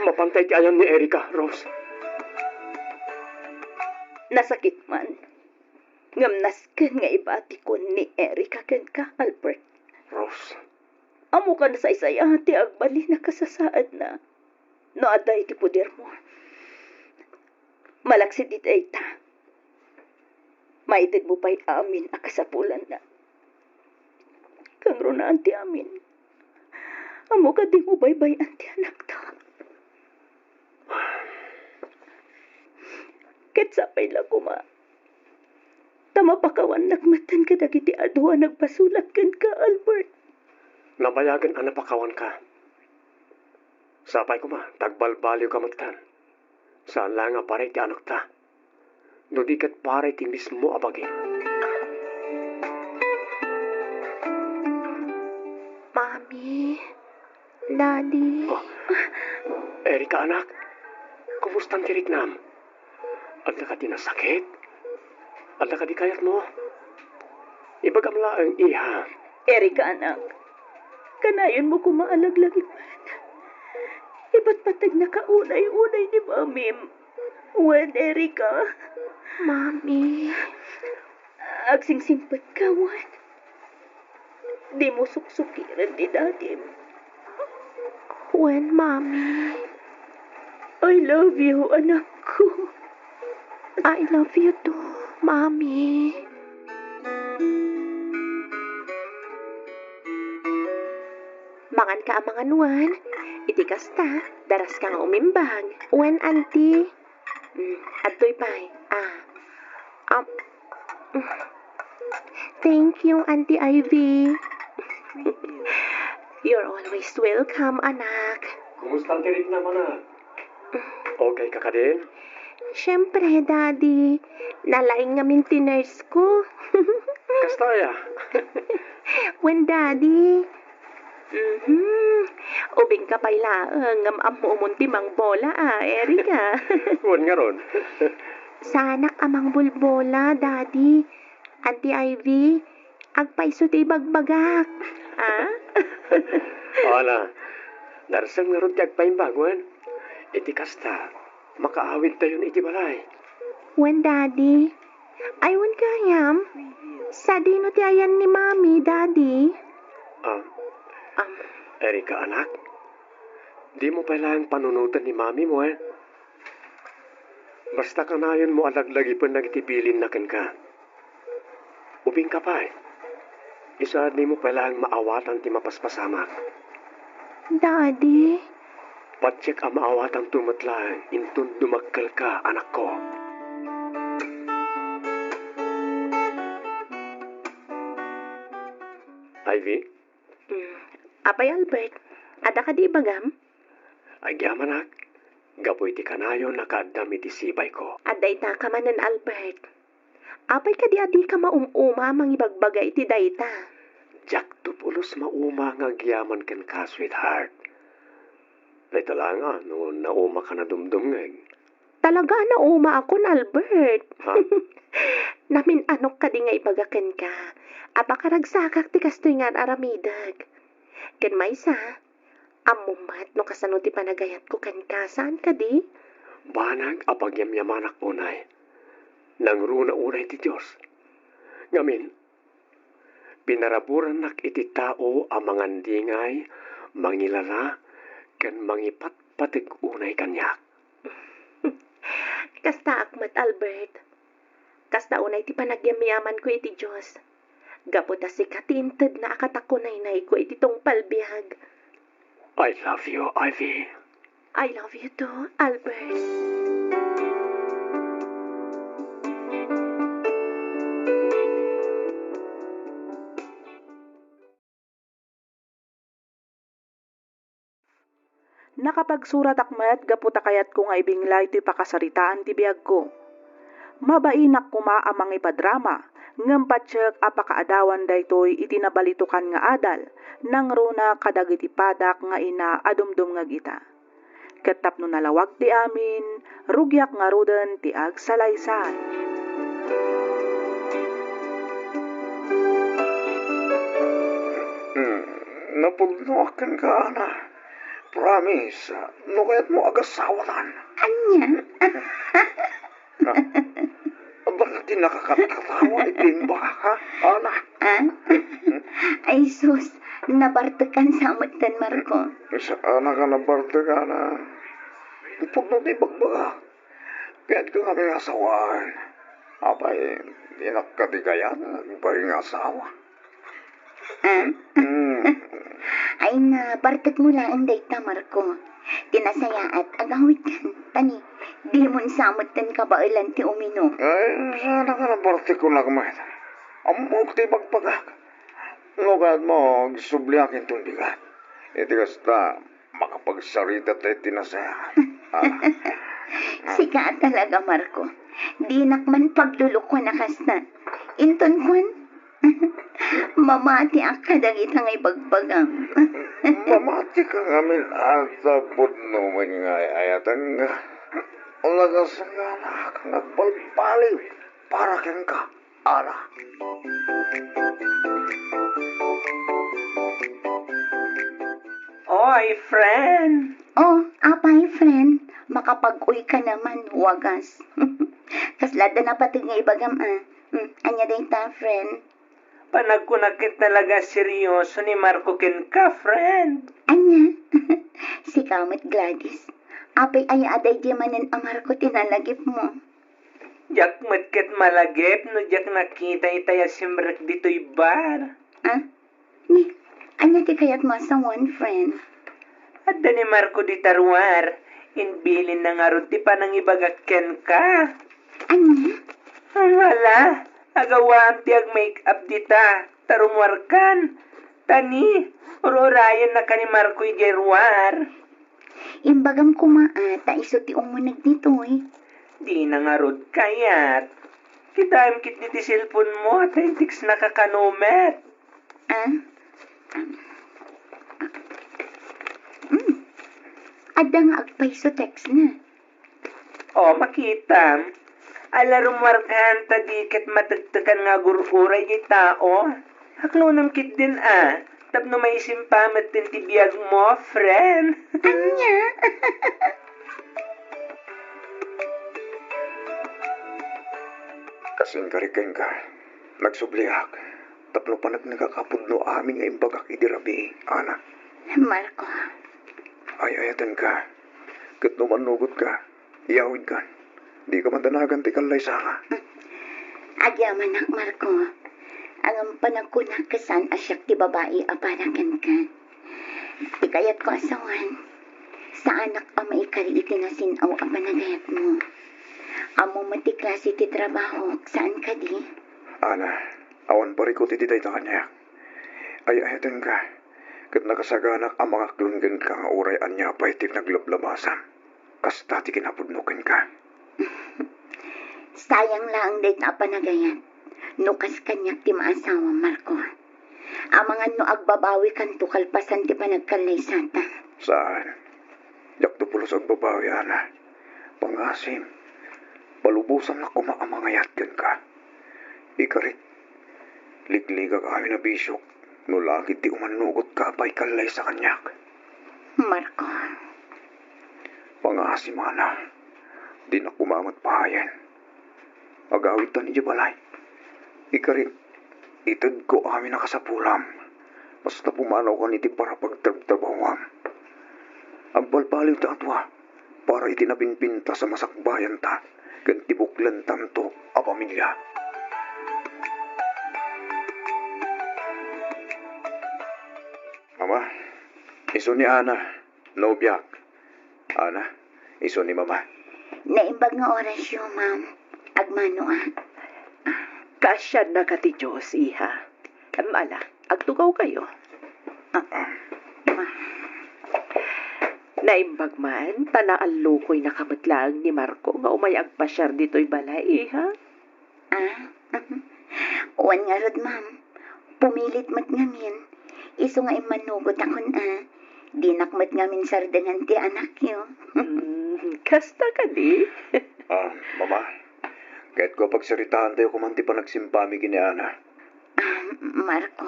Mapantay ti ayan ni Erica, Rose. Nasakit man. Ngem nasken nga ibatikon ni Erica kenka, Albert. Rose. Ammoka nasaysay-at ti agbalin a kasasaadna no adda iti podermo. Malaksid iti dayta, maitedmo pay amin a kasapulanna. Kangrunaan ti amin. Ammoka dimo baybay-an ti anakta. Ket sapay la koma ta mapakawannak metten kadagiti adu a nagbasulat kenka, Albert. Nabayagen a napakawanka. Sapay koma ta agbalbaliwka metten. Saan laeng a para iti anakta, no di ket para iti mismo a bagim. Mami, Daddy. Oh, Erica, anak. Kumusta ti riknam? Adda kadi nasakit? Adda kadi kayatmo? Ibagam laeng, iha. Erica, anak. Kanayonmo koma a laglagipen. Ipatpategnaka unay-unay ni Mamim. Wen, Erica. Mami. Agsingsimpet ka, wen. Dimo suksukiren ni Dadim. Wen, Mami. I love you, anakko. I love you too, Mami. Manganka a mangan, wen. Iti kasta, daraska nga umimbag. Wen, Auntie. Mm, adtoy pay. Ah. Um, thank you, Auntie Ivy. You're always welcome, anak. Kumusta ti riknam, anak? Okay ka kadin? Siyempre, Daddy. Nalaing ngamin ti nurse ko. Kasta aya? Wen, Daddy. Mhm. Ubingka pay laeng ngem ammo umon ti mangbola a, Erica. Wen ngarud. Saanak a mangbolbola, Daddy. Auntie Ivy, agpayso ti ibagbagak. Ah? Ala, narsem ngarud ti agpaimbag, wen? Iti kasta, makaawidtayon iti balay. Wen, Daddy. Ay, wen gayam. Sadino ti ayan ni Mami, Daddy? Ah, Am. Erica, anak, dimo pay laeng panunoten ni Mamim, wen? Basta kanayonmo a laglagipen dagiti bilinna kenka. Ubingka pay. Isu a dimo pay laeng maawatan ti mapaspasamak. Daddy? Patiek a maawatanto met laeng inton dumakkelka, anakko. Ivy? Mm. Apay, Albert, adda kadi ibagam? Agyamanak, gapu iti kanayon a kaaddam iti sibayko. Adda itaka manen, Albert. Apay kadi a dika maum-uma a mangibagbaga iti dayta? Diakto pulos mauma nga agyaman kenka, sweetheart. Dayta la nga no naumakan a dumdumngeg. Talaga a naumaakon, Albert. Ha? Namin-anok kadi nga ibaga kenka a pakaragsakak ti kastoy nga ar-aramidek. Ken maysa, ammom met no kasano ti panagayatko kenka, saan kadi? Banag a pagyamyamanak unay. Nangruna unay ti Dios. Ngamin, pinaraburannak iti tao a mangandingay, mangilala, ken mangipatpateg unay kaniak. Kastaak met, Albert. Kasta unay ti panagyamyamanko iti Dios. Gapu ta sika ti intedna a katakunaynayko iti tungpal biag. I love you, Ivy. I love you too, Albert. Nakapagsuratak met gapu ta kayatko nga ibinglay toy pakasaritaan ti biagko. Mabainak koma a mangipadrama, ngem patiek a pakaadawan daytoy iti nabalitokan nga adal, nangruna kadagiti padak nga ina a dumdumngeg ita. Ket tapno nalawag ti amin, rugiak ngaruden ti agsalaysay. Hmm, napudnoak kenka, Ana. Promise, no kayatmo, agasawatan. Ania? Ah, baka ti nakakatawa iti imbagak, ha? Ana. Ah? Ay, sus, nabartekan sa metten, Marco. Saan a ka nabartekan, a? Pudno ti ibagbagak. Kayatko nga asawaen. Apay, dinak kadi kayat nga agbain nga asawa? Ah? Mm. Ay, nabartekmo laeng dayta, Marco. Ti nasayaat, agawidkan. Tani, dimon sa metten kabaelan ti uminom. Ay, saan a ka nabartek, kunak met. Ammok ti ibagbagak. No kayatmo, agsubliak inton bigat. Iti kasta, makapagsarita tayo ti nasayaat. Ah. Sika a talaga, Marco. Dinak man paglulukuan a kasta. Inton kuan, mamatiak kadagita nga ibagbagam. Mamatika ngamin a ta pudno met nga ay-ayatenka. Nakasaganaak nga agbalbaliw para kenka. Ara. Oy, friend! Oh, apay, friend? Makapag-uy ka naman, wagas. Kasla adda napateg nga ibagam, a? Hmm, ania dayta, friend? Panagkunak ket talaga seryoso ni Marco kenka, friend. Ania? Sika met, Gladys. Apay aya a daydiay manen a Marco ti nalagipmo? Diak met ket malagip no diak nakita itay a simrek ditoy bar. Ah? Ni, ania ti kayatmo a sawen, friend? Adda ni Marco dita ruar. Imbilinna ngarud ti panangibagak kenka. Ania? Hala, agawaam ti ag-make up dita, ta rummuarkan. Tani, ur-urayennaka ni Marco idiay ruar. Imbagam koma a, ta isu ti umuneg ditoy. Dina ngarud kayat. Kitaem ketdi ti cellphone-mo, ta intextnaka kano met. Ah? Hmm. Adda nga agpayso textna. O, makitam. Ala, rummuarkan ta di ket matektekan nga agur-uray diay tao. Aklonem ketdin a, tapno maisimpa metten ti biagmo, friend. Ania? Kas inkari kenka, nagsubliak tapno paneknekak a pudno amin nga imbagak idi rabii, Ana. Marco. Ay-ayatenka, ket no mannugotka, iyawidkan. Dika madanagan ti kallaysaka. Agyamanak, Marco. Ngem panagkunak ket saan a siak ti babai a para kenka. Ti kayatko a sawen, saanak a maikari iti nasin-aw a panagayatmo. Ammom met ti klase ti trabahok, saan kadi? Ana, awan parikut iti dayta kaniak. Ay-ayatenka, ket nakasaganak a mangaklon kenka nga uray ania pay ti naglablabasam. Kasta ti kinapudno kenka. Sayang laeng dayta a panagayat. No kas kaniak ti maasawa, Marco. Amangan no agbabawikanto kalpasan ti panagkallaysata. Saan. Diakto pulos agbabawi, Ana. Pangasim, palubosannak koma a mangayat kenka. Ikarik, ligligak amin a bisiok no la ketdi umannugotka a paikallaysa kaniak. Marco. Pangasim, Ana. Dinak koma met pahayen. Agawidtan idiay balay. Ikarik, itedko amin a kasapulam. Basta pumanawkan iti parapagtrabtrabahuam. Agbalbaliwta a dua para iti nabinbintas a masakbayanta ken ti buklentanto a pamilia. Mama, isu ni Ana, nobiak. Ana, isu ni Mama. Naimbag nga orasyo, ma'am. Agmano a. Kaasiannaka ti Dios, iha. Em, ala, agtugawkayo. Ah, ma. Naimbag man, ta naallukoynaka met laeng ni Marco nga umay agpasiar ditoy balay, iha. Ah, wen ngarud, ma'am. Pumilit met ngamin. Isu nga immannugotakon a. Dinak met ngamin sardengan ti anakyo. Mm, kasta kadi? Ah, Mama, kayatko a pagsaritaantayo koma ti panagsimpami ken ni Ana. Ah, Marco.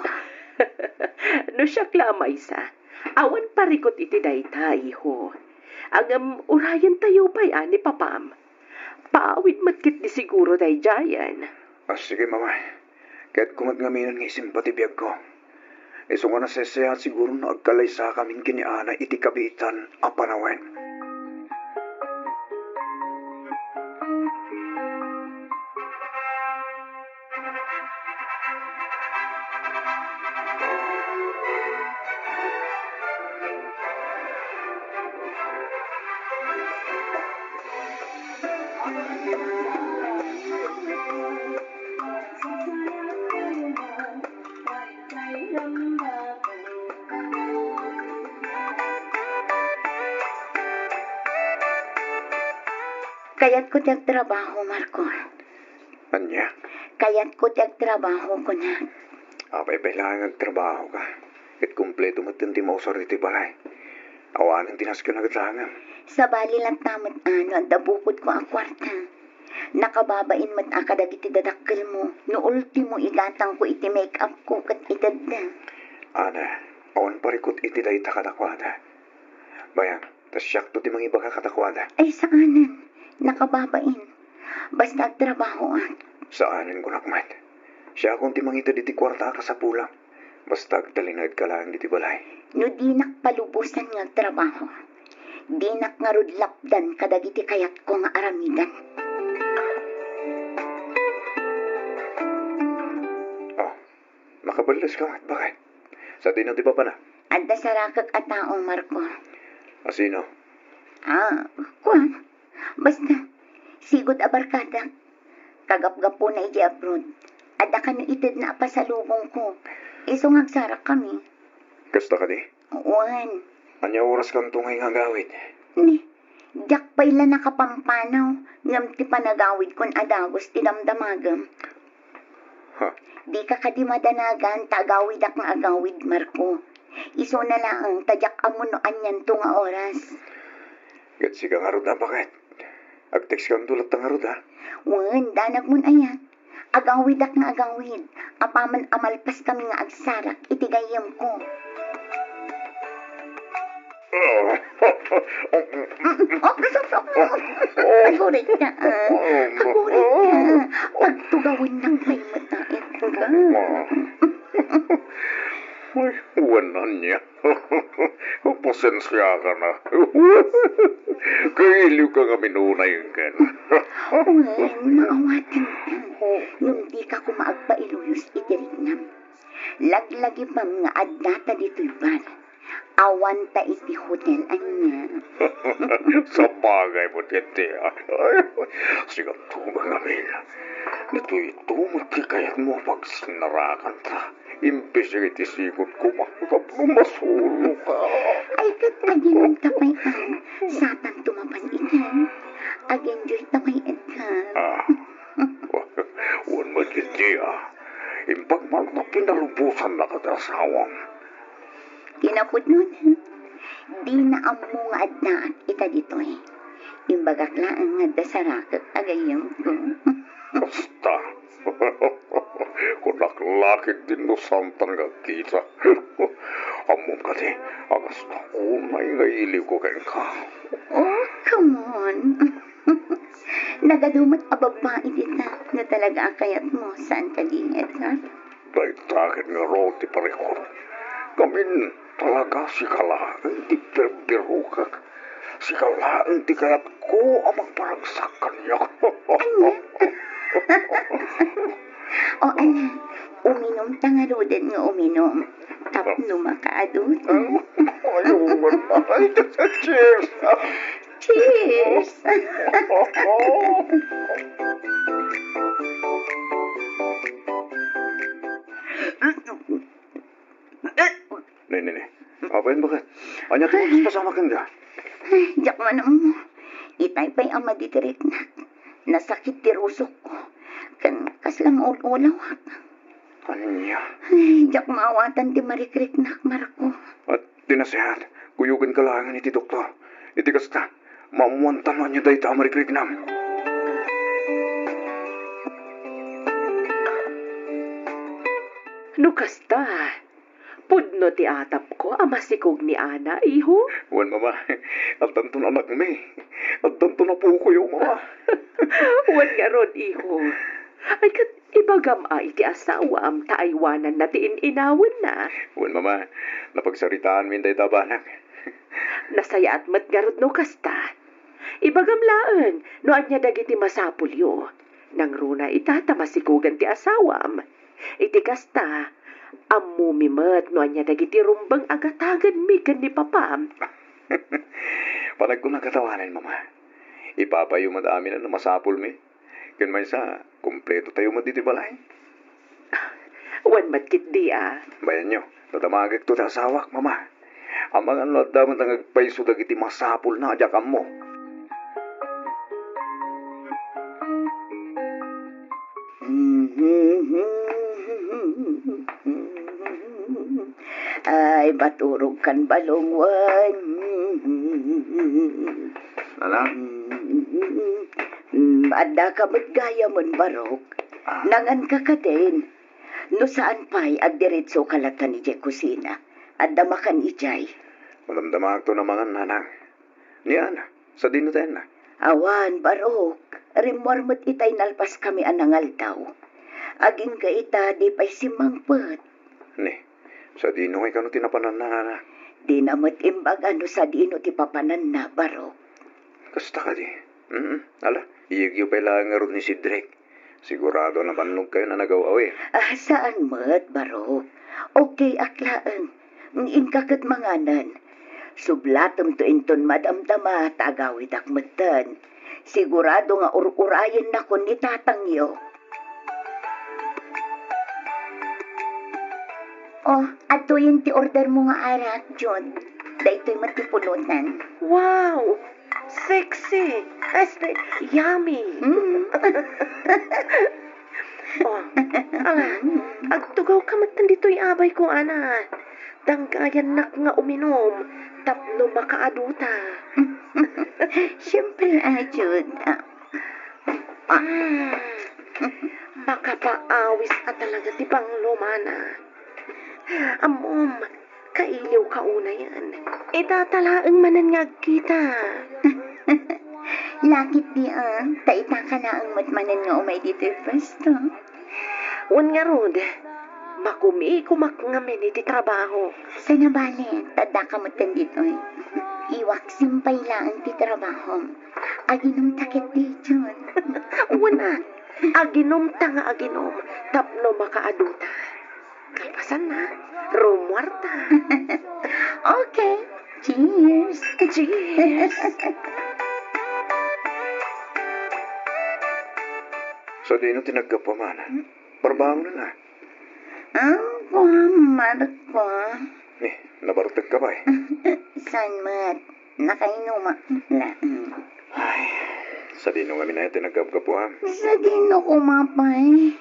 No siak la a maysa, awan parikut iti dayta, iho. Ngem urayentayo pay a ni papam. Paawid met ketdi siguro daydiayen. Ah, sige, Mama. Kayatko met ngaminen nga isimpa ti biagko. Isu nga naseseaat siguro no agkalaysakamin ken ni Ana iti kabiitan a panawen. Kayatko ti agtrabaho, Marco. Ania? Kayatko ti agtrabaho, kunak. Apay pay laeng nga agtrabahoka. Ket kompleto met ti mausar iti balay. Awanen ti nasken a gatangem. Sabali latta met a no adda bukodko a kuarta. Nakababain met a kadagiti dadakkelmo, no ultimo igatangko iti make-upko ket itedda. Ana, awan parikut iti dayta kadakuada. Bayan, ta siakto ti mangibaga kadakuada. Ay, saanen. Nakababain. Basta agtrabahoak. Saanen, kunak met. Siakon ti mangited iti kuarta a kasapulam. Basta agtalinaedka laeng ditoy balay. No dinak palubosan nga agtrabaho, dinak ngarud lapdan kadagiti kayatko nga aramiden. Oh, nakaballeska met, baket? Sadino ti papana? Adda sarakek a tao, Marco. A sino? Ah, kuan. Basta, sigud a barkadak. Kagapgapuna idiay abroad. Adda kano itedna a pasalubongko. Isu nga agsarakkami. Kasta kadi? Wen. Ania oraskanto ngay nga agawid? Ni, diak pay la nakapampanaw, ngem ti panagawidkon a dagus ti damdamagem. Ha? Dika kadi madanagan ta agawidak nga agawid, Marco. Isuna laeng ta diak ammo no anianto nga oras. Ket sika ngarud a, baket? Agtekskanto latta ngarud, ha? Wen, danagmon aya. Agawidak nga agawid. Apaman a malpaskami nga agsarak iti gayyemko. Agurit ka, ah. Agurit ka. Pagtugawennak pay met a itka. Ay, wen ania. Pasensiakan a. Kailiwka ngamin unay ken. Wen, maawatanka. Ngem dika koma agpailuyos iti riknam. Laglagipem nga addata ditoy bar. Awanta iti hotel ania. Sabagay met ketdi, a. Ay, siganto ngamin. Ditoyto met ti kayatmo a pagsinnarakanta. Imbes iti sigud koma tapno masuroka. Ay, ket aginumta pay a. Satanto mapan ita. Ag-enjoyta pay ita. Ah. Dia, imbag man ta pinalubosannak ti asawam. Kinapudnona, dina ammo nga addaak ita ditoy. Imbagak laeng nga adda sarakek a gayyemko. Kasta. Kunak la ketdin no saantan nga agkita. Ammom kadi a kasta unay nga iliwko kenka. Oh, come on. Nagadu met a babbai dita no talaga a kayatmo, saan kadi, Edgar? Dayta ket ngarud ti parikut. Ngamin, talaga sika laeng ti birbirokek. Sika laeng ti kayatko a mangparagsak kaniak. Ania? O, ala, uminumta ngaruden nga uminum. Tapno makaadut. Ay, cheers! Cheers! Ne, ne, ne. Apay, baket? Ania ti pasamak kenka? Ay, diak man ammo. Itay pay a madidiriknak. Nasakit ti rusokko. Ken kasla maul-ulawak. Ania? Ay, diak maawatan ti marikriknak, Marco. At ti nasayaat, kuyogenka laengen iti doktor. Iti kasta, maammoanta no ania dayta a marikriknam. No kasta, pudno ti atapko a masikog ni Ana, iho? Wen, Mama, addanton anakmi. Addanton apokoyo, Mama. Wen ngarud, iho. Ay, ket ibagam a iti asawam ta aywananna ti in-inawenna. Wen, Mama, napagsaritaanmin dayta a banak. Nasayaat met ngarud no kasta. Ibagam laeng no ania dagiti masapulyo. Nangruna ita ta masikogan ti asawam. Iti kasta, ammomi met no ania dagiti rumbeng a gatagenmi ken ni papam. Panagkunak a tawanen, Mama. Ipapayo met amin a masapulmi. Ken maysa, kumpleto tayo met ditoy balay. Wen met ketdi a. Bayanyo, dadamagekto ti asawak, Mama. Amangan no adda met nga agpayso dagiti masapulna a diak ammo. Ay, maturogkan balong wen. Nana? Mm, addaka met gayamen, Barok. Ah. Nanganka kadin. No saan pay, agdiretsoka latta idiay kusina. Adda makan idiay. Madamdamaakton a mangan, nanang. Ni Ana, sadino ti ayanna? Awan, Barok. Rimmuar met itay nalpaskami a nangaldaw. Agingga ita, di pay simmangpet. Ni, sadino ngay kano ti napananna, Ana? Dina met imbaga no sadino ti papananna, Barok. Kasta kadi? Mm, ala, iyegyo pay laeng ngarud ni Cedric. Sigurado a nabannog kayo a nagaw-awir. Ah, saan met, Barok? Okay ak laeng. Inka ket manganen. Sublatemto inton madamdama ta agawidak metten. Sigurado nga ur-urayennakon ni tatangyo. Oh, adtoyen ti order mo nga arak, Jud. Daytoy met ti pulutan. Wow! Sexy! Este, yummy! Mm. Oh, ala, agtugawka met ditoy abayko, Ana. Danggayannak nga uminom tapno makaaduta. Siyempre, ah, Jud. Ah, ah. Mm. Makapaawis a talaga ti panglomana. Ammom, kailiwka unayen. Ita ta laeng manen nga agkita. Lakit di, ah, ta ita ka laeng met manen nga umay ditoy pwesto. Wen ngarud, makumikomak ngamin iti trabaho. Sana bale, ta addaka metten ditoy. Iwaksim pay laeng ti trabahom. Aginumta ketdi, Jun. Wen a, aginumta nga aginum tapno makaaduta. Kalpasanna, rummuarta. Okay. Cheers. Cheers. Sadino ti naggapuam, Ana? Hmm? Barbangonen a. Ah, kuan, Marco. Ni, nabartekka pay? Saan met? Nakainumak laeng. Ay, sadino ngamin aya ti naggapgapuam? Sadino koma pay?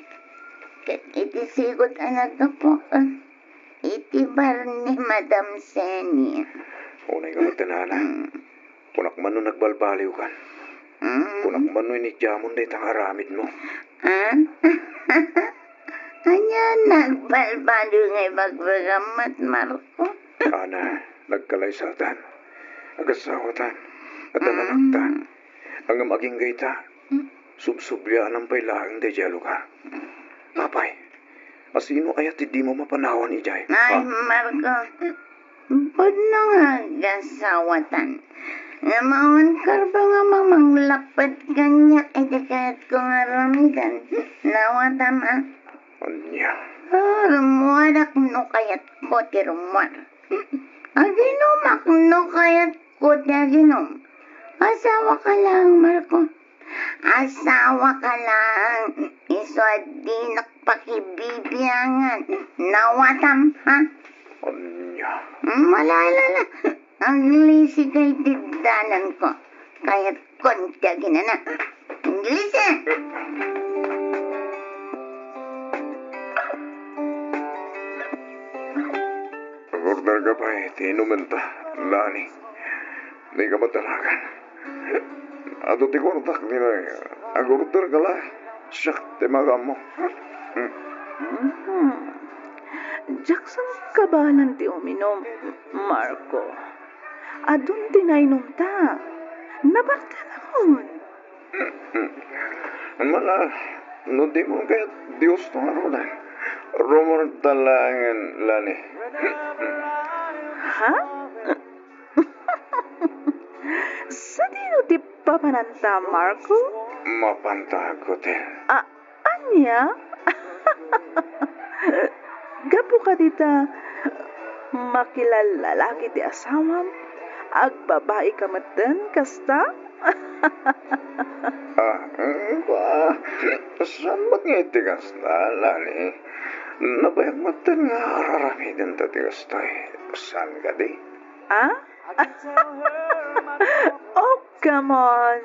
ket iti sigud a naggapuak iti bar ni Madam Senia. Unay nga matenana. Mm. Kunak man no nagbalbaliwkan. Mm. Kunak man no inidiamon dayta nga aramidmo. Ah? Ania nagbalbaliw nga ibagbagam met, Marco? Ana, nagkalaysatan. Agasawatan. Adda Mm. nanaktan. Ngem agingga ita, subsubliaanam pay laeng daydiay a lugar. Apay, a sino aya ti dimo mapanawan idiay? Ay, ha? Marco, pudno nga agasawatan. Ngem awan karba nga mamanglapped kaniak iti kayatko nga aramiden. Nawatam, a? Ania? Ah, rummuadak no kayatko ti rummuar. Aginumak no kayatko ti aginum. Asawaka laeng, Marco. Asawaka laeng, isu a dinak pakibibiangan. Nawatam, ha? Ania? Malala la. Aglisikay ti dananko. Kayatkon ti aginana. Aglisi! Order ka pay ti inumenta, Lani. Dika madalagan. Adu ti kuartak, dinoy. Agorder ka la. Siak ti magammo. Hmm. Jackson kabalan ti uminum, Marco. Adun ti nainumta. Nabartekakon. Mala, no di mo kayat Dios to nga rudan. Rumor talagen, Lani. Ha? Sadino ti papananta, Marco? Mapanta, Gotel. A-, ania? Gapu kadita, makilallalaki ti asawam? Agbabaika metten kasta? Ah, mm, ba, saan met nga iti kasta, Lani? Nabayag metten nga ar-aramidenta ti kastoy. Saan kadi? Ah? Oh, come on!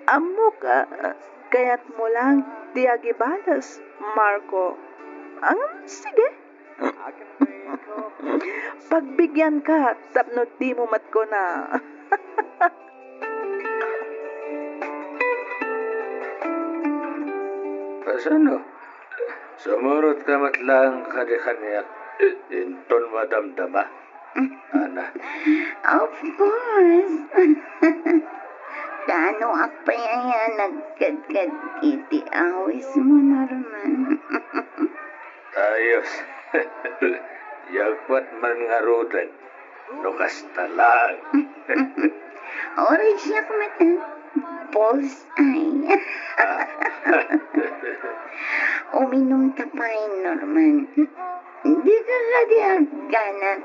Ammok, ah, kayatmo lang ti agibales, Marco. Ngem, sige. Pagbigyanka tapno dimo met kuna. Kasano? Sumurotka met laeng kadi kaniak inton madamdama, Ana? Of course. Kaanoak pay aya nagkadkad iti awismo, Norman? Ayos. Yagpat man ngaruden no kasta laeng. Uray siak met, ah, bullseye. Ah. Uminumta pay, Norman. Dika kadi agganat.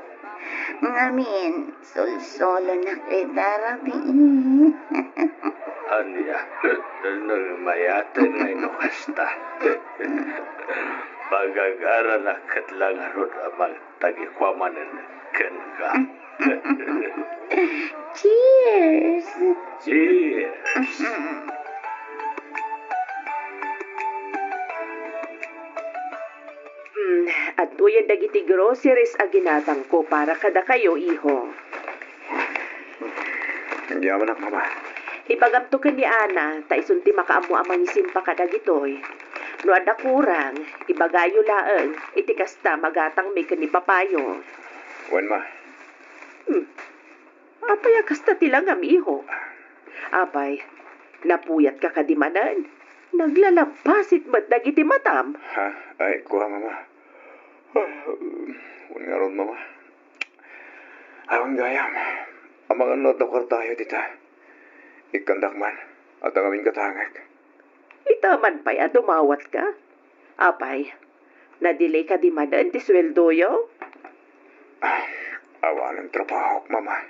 Ngamin, sulsulonak ita rabii. Ania, nagmayaten ngay no kasta. Pagagaranak ket la ngarud a mangtagikua manen kenka. Cheers! Cheers! Mm, adtoyen dagiti groceries a ginatangko para kadakayo, iho. Agyamanak, Mama. Ibagamto ken ni Ana, ta isun ti makaammo a mangisimpa kadagitoy. No adda kurang, ibagayo laeng, iti kasta magatangmi ken ni Papayo. Wen, Ma. Hmm. Apay a kasta ti langam, iho? Apay, napuyatka kadi manen? Naglalabbasit met dagiti matam. Ha? Ay, kua, Mama. Ah, wen ngarud, Mama. Awan gayam. Amangan no adda kuartayo dita. Ikkandak man. Adda ngamin katangek. Ita man pay a dumawatka? Apay, na-delay kadi manen ti sueldoyo? Ah, awanen trabahok, Mama.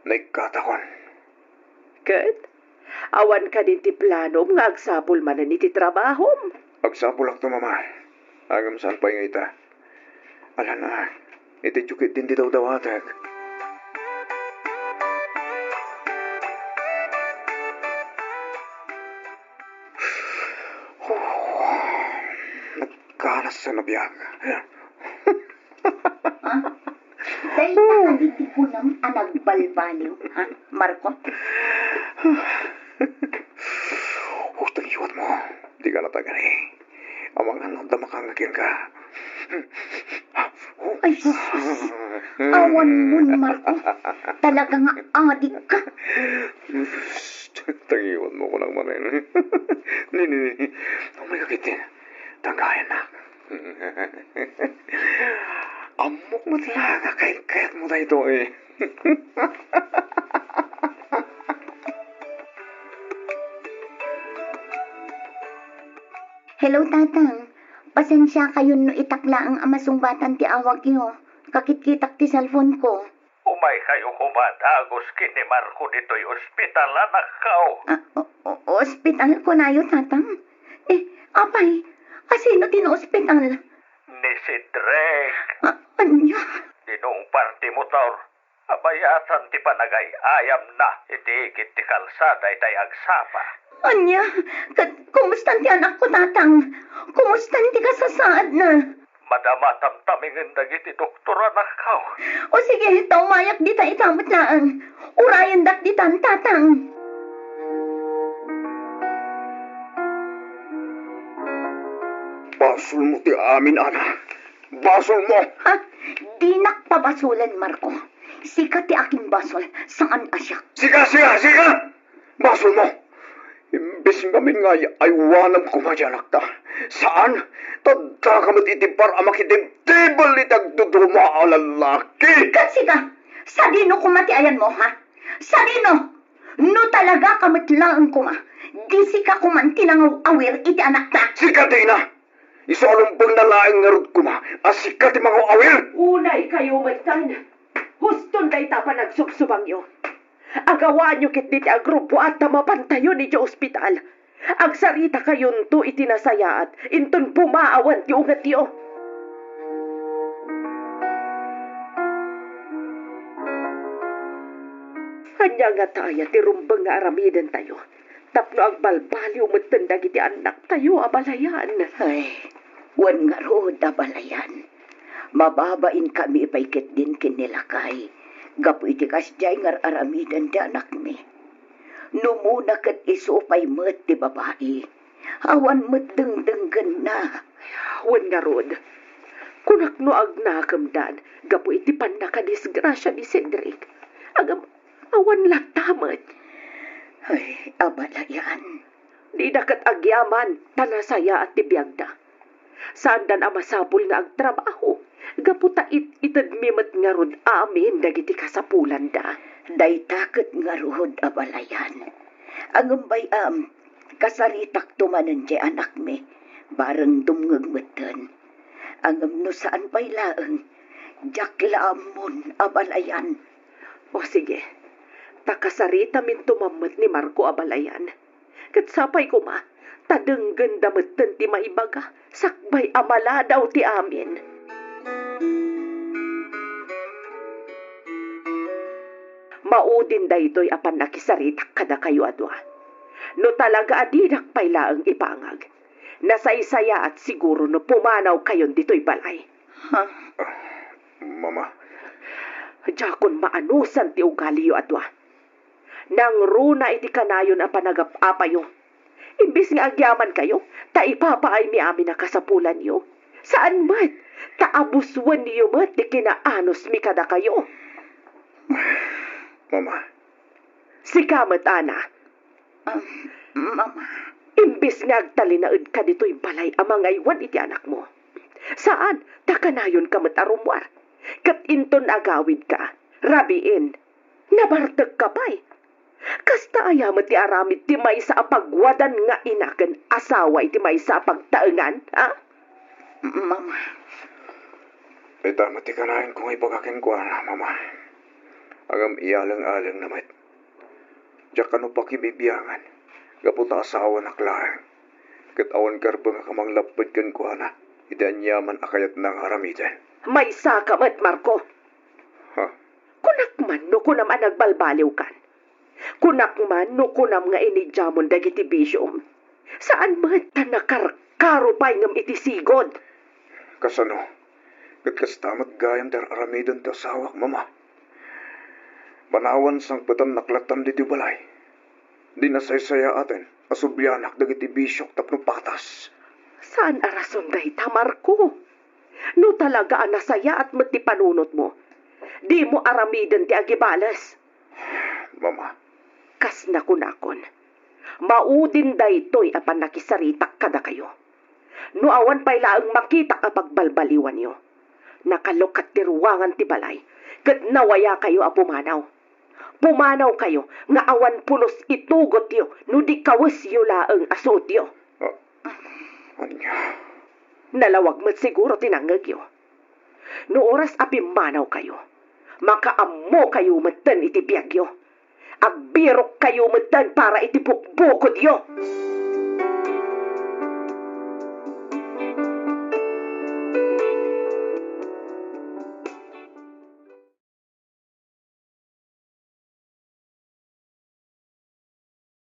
Naikkatakon. Ket, awan kadin ti planom nga agsapul manen iti trabahom? Agsapulakto, Mama. Ngem saan pay nga ita? Alana, iti tiukit din ti dawdawatek. sa nabiag. Ha? Dayta kadi ti kunam a nagbalbaliw, ha, Marco? Husto nga iwat mo. Di ka natagani. Amangan no adda makangagyan ka. Ay, sus! Awan mon, Marco. Talaga nga adik ka. Tangiwan mo ko lang manen. Ni, ni, ni. Umay ka kitin. Tanggayan na. Ammok met la nga kayat-kayat mo daytoy. Hello, Tatang. Pasensia kayon no itak laeng a masungbatan ti awagyo. Kakitkitak ti cellphone ko. Umay kayo koma dagus ken ni Marco ditoy ospital, anakko. Ah, o-, o-, ospital kunayo, Tatang? Eh, apay, asino ti naospital? Ni Cedric. Ah, ania? Dinungpar ti motor. Abayatan ti panagay-ayamna iti igid ti kalsada itay agsapa. Ania? Ket kumustan ti anakko, Tatang? Kumustan ti kasasaadna? Madama tamtamingen dagiti doktor, anakko. O sige, ta umayak dita ita met laeng. Urayendak ditan, Tatang. Basolmo ti amin, Ana. Basolmo! Ha? Dinak pabasolen, Marco. Sika ti akinbasol, saan a siak. Sika, sika, sika! Basolmo! Imbes ngamin nga ay-, aywanam koma ti anakta. Saan? Ta addaka met iti par a makitibtibel iti agduduma a lalaki. Ket sika, sadino koma ti ayanmo, ha? Sadino? No talagaka met laeng koma, di sika koman ti nangaw-awir iti anakta. Sika, Dina! Isu a lumbengna laeng ngarud koma a sika ti mangaw-awir! Unay kayo metten. Huston dayta panagsubsubangyo. Agawaanyo ketdi ti agrubbuat ta mapantayon idiay ospital. Agsaritakayon to iti nasayaat, inton pumaawan ti ungetyo. Ania ngata aya ti rumbeng nga aramidentayo tapno agbalbaliw metten dagiti annaktayo a balayan? Ay, wen ngarud a balayan. Mababainkami pay ketdin ken ni lakay gapu iti kasdiay nga ar-aramiden ti anakmi. Numona ket isu pay met ti babai. Awan met dengdenggenna. Wen ngarud, kunak no agnakemdan gapu iti pannakadisgrasia ni Cedric. Agam-, awan latta met. Ay, abalayan. Dida ket agyaman ta nasayaat ti biagda. Saandan a masapul nga agtrabaho, gapu ta it-itedmi met ngarud amin dagiti kasapulanda. Dayta ket ngarud a balayan. Ngem bay-am, kasaritakto manen ti anakmi, bareng dumngeg metten. Ngem no saan pay laeng, diak la ammon a balayan. O sige, ta kasaritaminto man met ni Marco a balayan. Ket sapay koma, ta denggenda metten ti maibaga, sakbay a maladaw ti amin. Maudin daytoy a pannakisaritak kadakayo a dua. No talaga a didak pay laeng ipangag, nasaysayaat siguro no pumanawkayon ditoy balay. Ha? Mama. Diakon maanusan ti ugaliyo a dua. Nangruna iti kanayon a panagap-apayo. Imbes nga agyamankayo, ta ipapaaymi amin a kasapulanyo. Saan met, ta abusuenyo met ti kinaanusmi kadakayo. Mama. Sika met, Ana. Ah, Mama. Imbes nga agtalinaedka ditoy balay a mangaywan iti anakmo. Saan, ta kanayonka met a rummuar. Ket inton agawidka, rabiin, nabartekka pay. Kasta aya met ti aramid ti maysa a pagwadan nga ina ken asawa iti maysa a pagtaengan, ha? Mama. Dayta met ti kanayonko nga ibaga kenkuana, Mama. Ngem iyaleng-alengna met. Diak kano pakibibiangan, gapu ta asawanak laeng. Ket awan karbeng a kamanglapped kenkuana iti aniaman a kayatna nga aramiden. Maysaka met, Marco. Ha? Kunak man no kunam a nagbalbaliwkan. Kunak man no kunam nga inidiamon dagiti bisiom. Saan met ta nakarkaro pay ngem iti sigud. Kasano? Ket kasta met gayam ti ar-aramiden ti asawak, Mama. Panawan sangpetannak latta ditoy balay. Di nasaysayaaten a sublianak dagiti bisiok tapno patas. Saan a rason dayta, Marco? No talaga a nasayaat met ti panunotmo, dimo aramiden ti agibales. Mama. Kas nakunakon, maudin daytoy a pannakisaritak kadakayo. No awan pay laeng makitak a pagbalbaliwanyo, nakalukat ti ruangan ti balay, ket nawayakayo a pumanaw. Pumanawkayo nga awan pulos itugotyo no di kawesyo laeng a suotyo. Ah, ania? Nalawag met siguro ti nangngegyo. No oras a pimmanawkayo, makaammokayo metten iti biagyo. Agbirokkayo metten para iti bukbukodyo.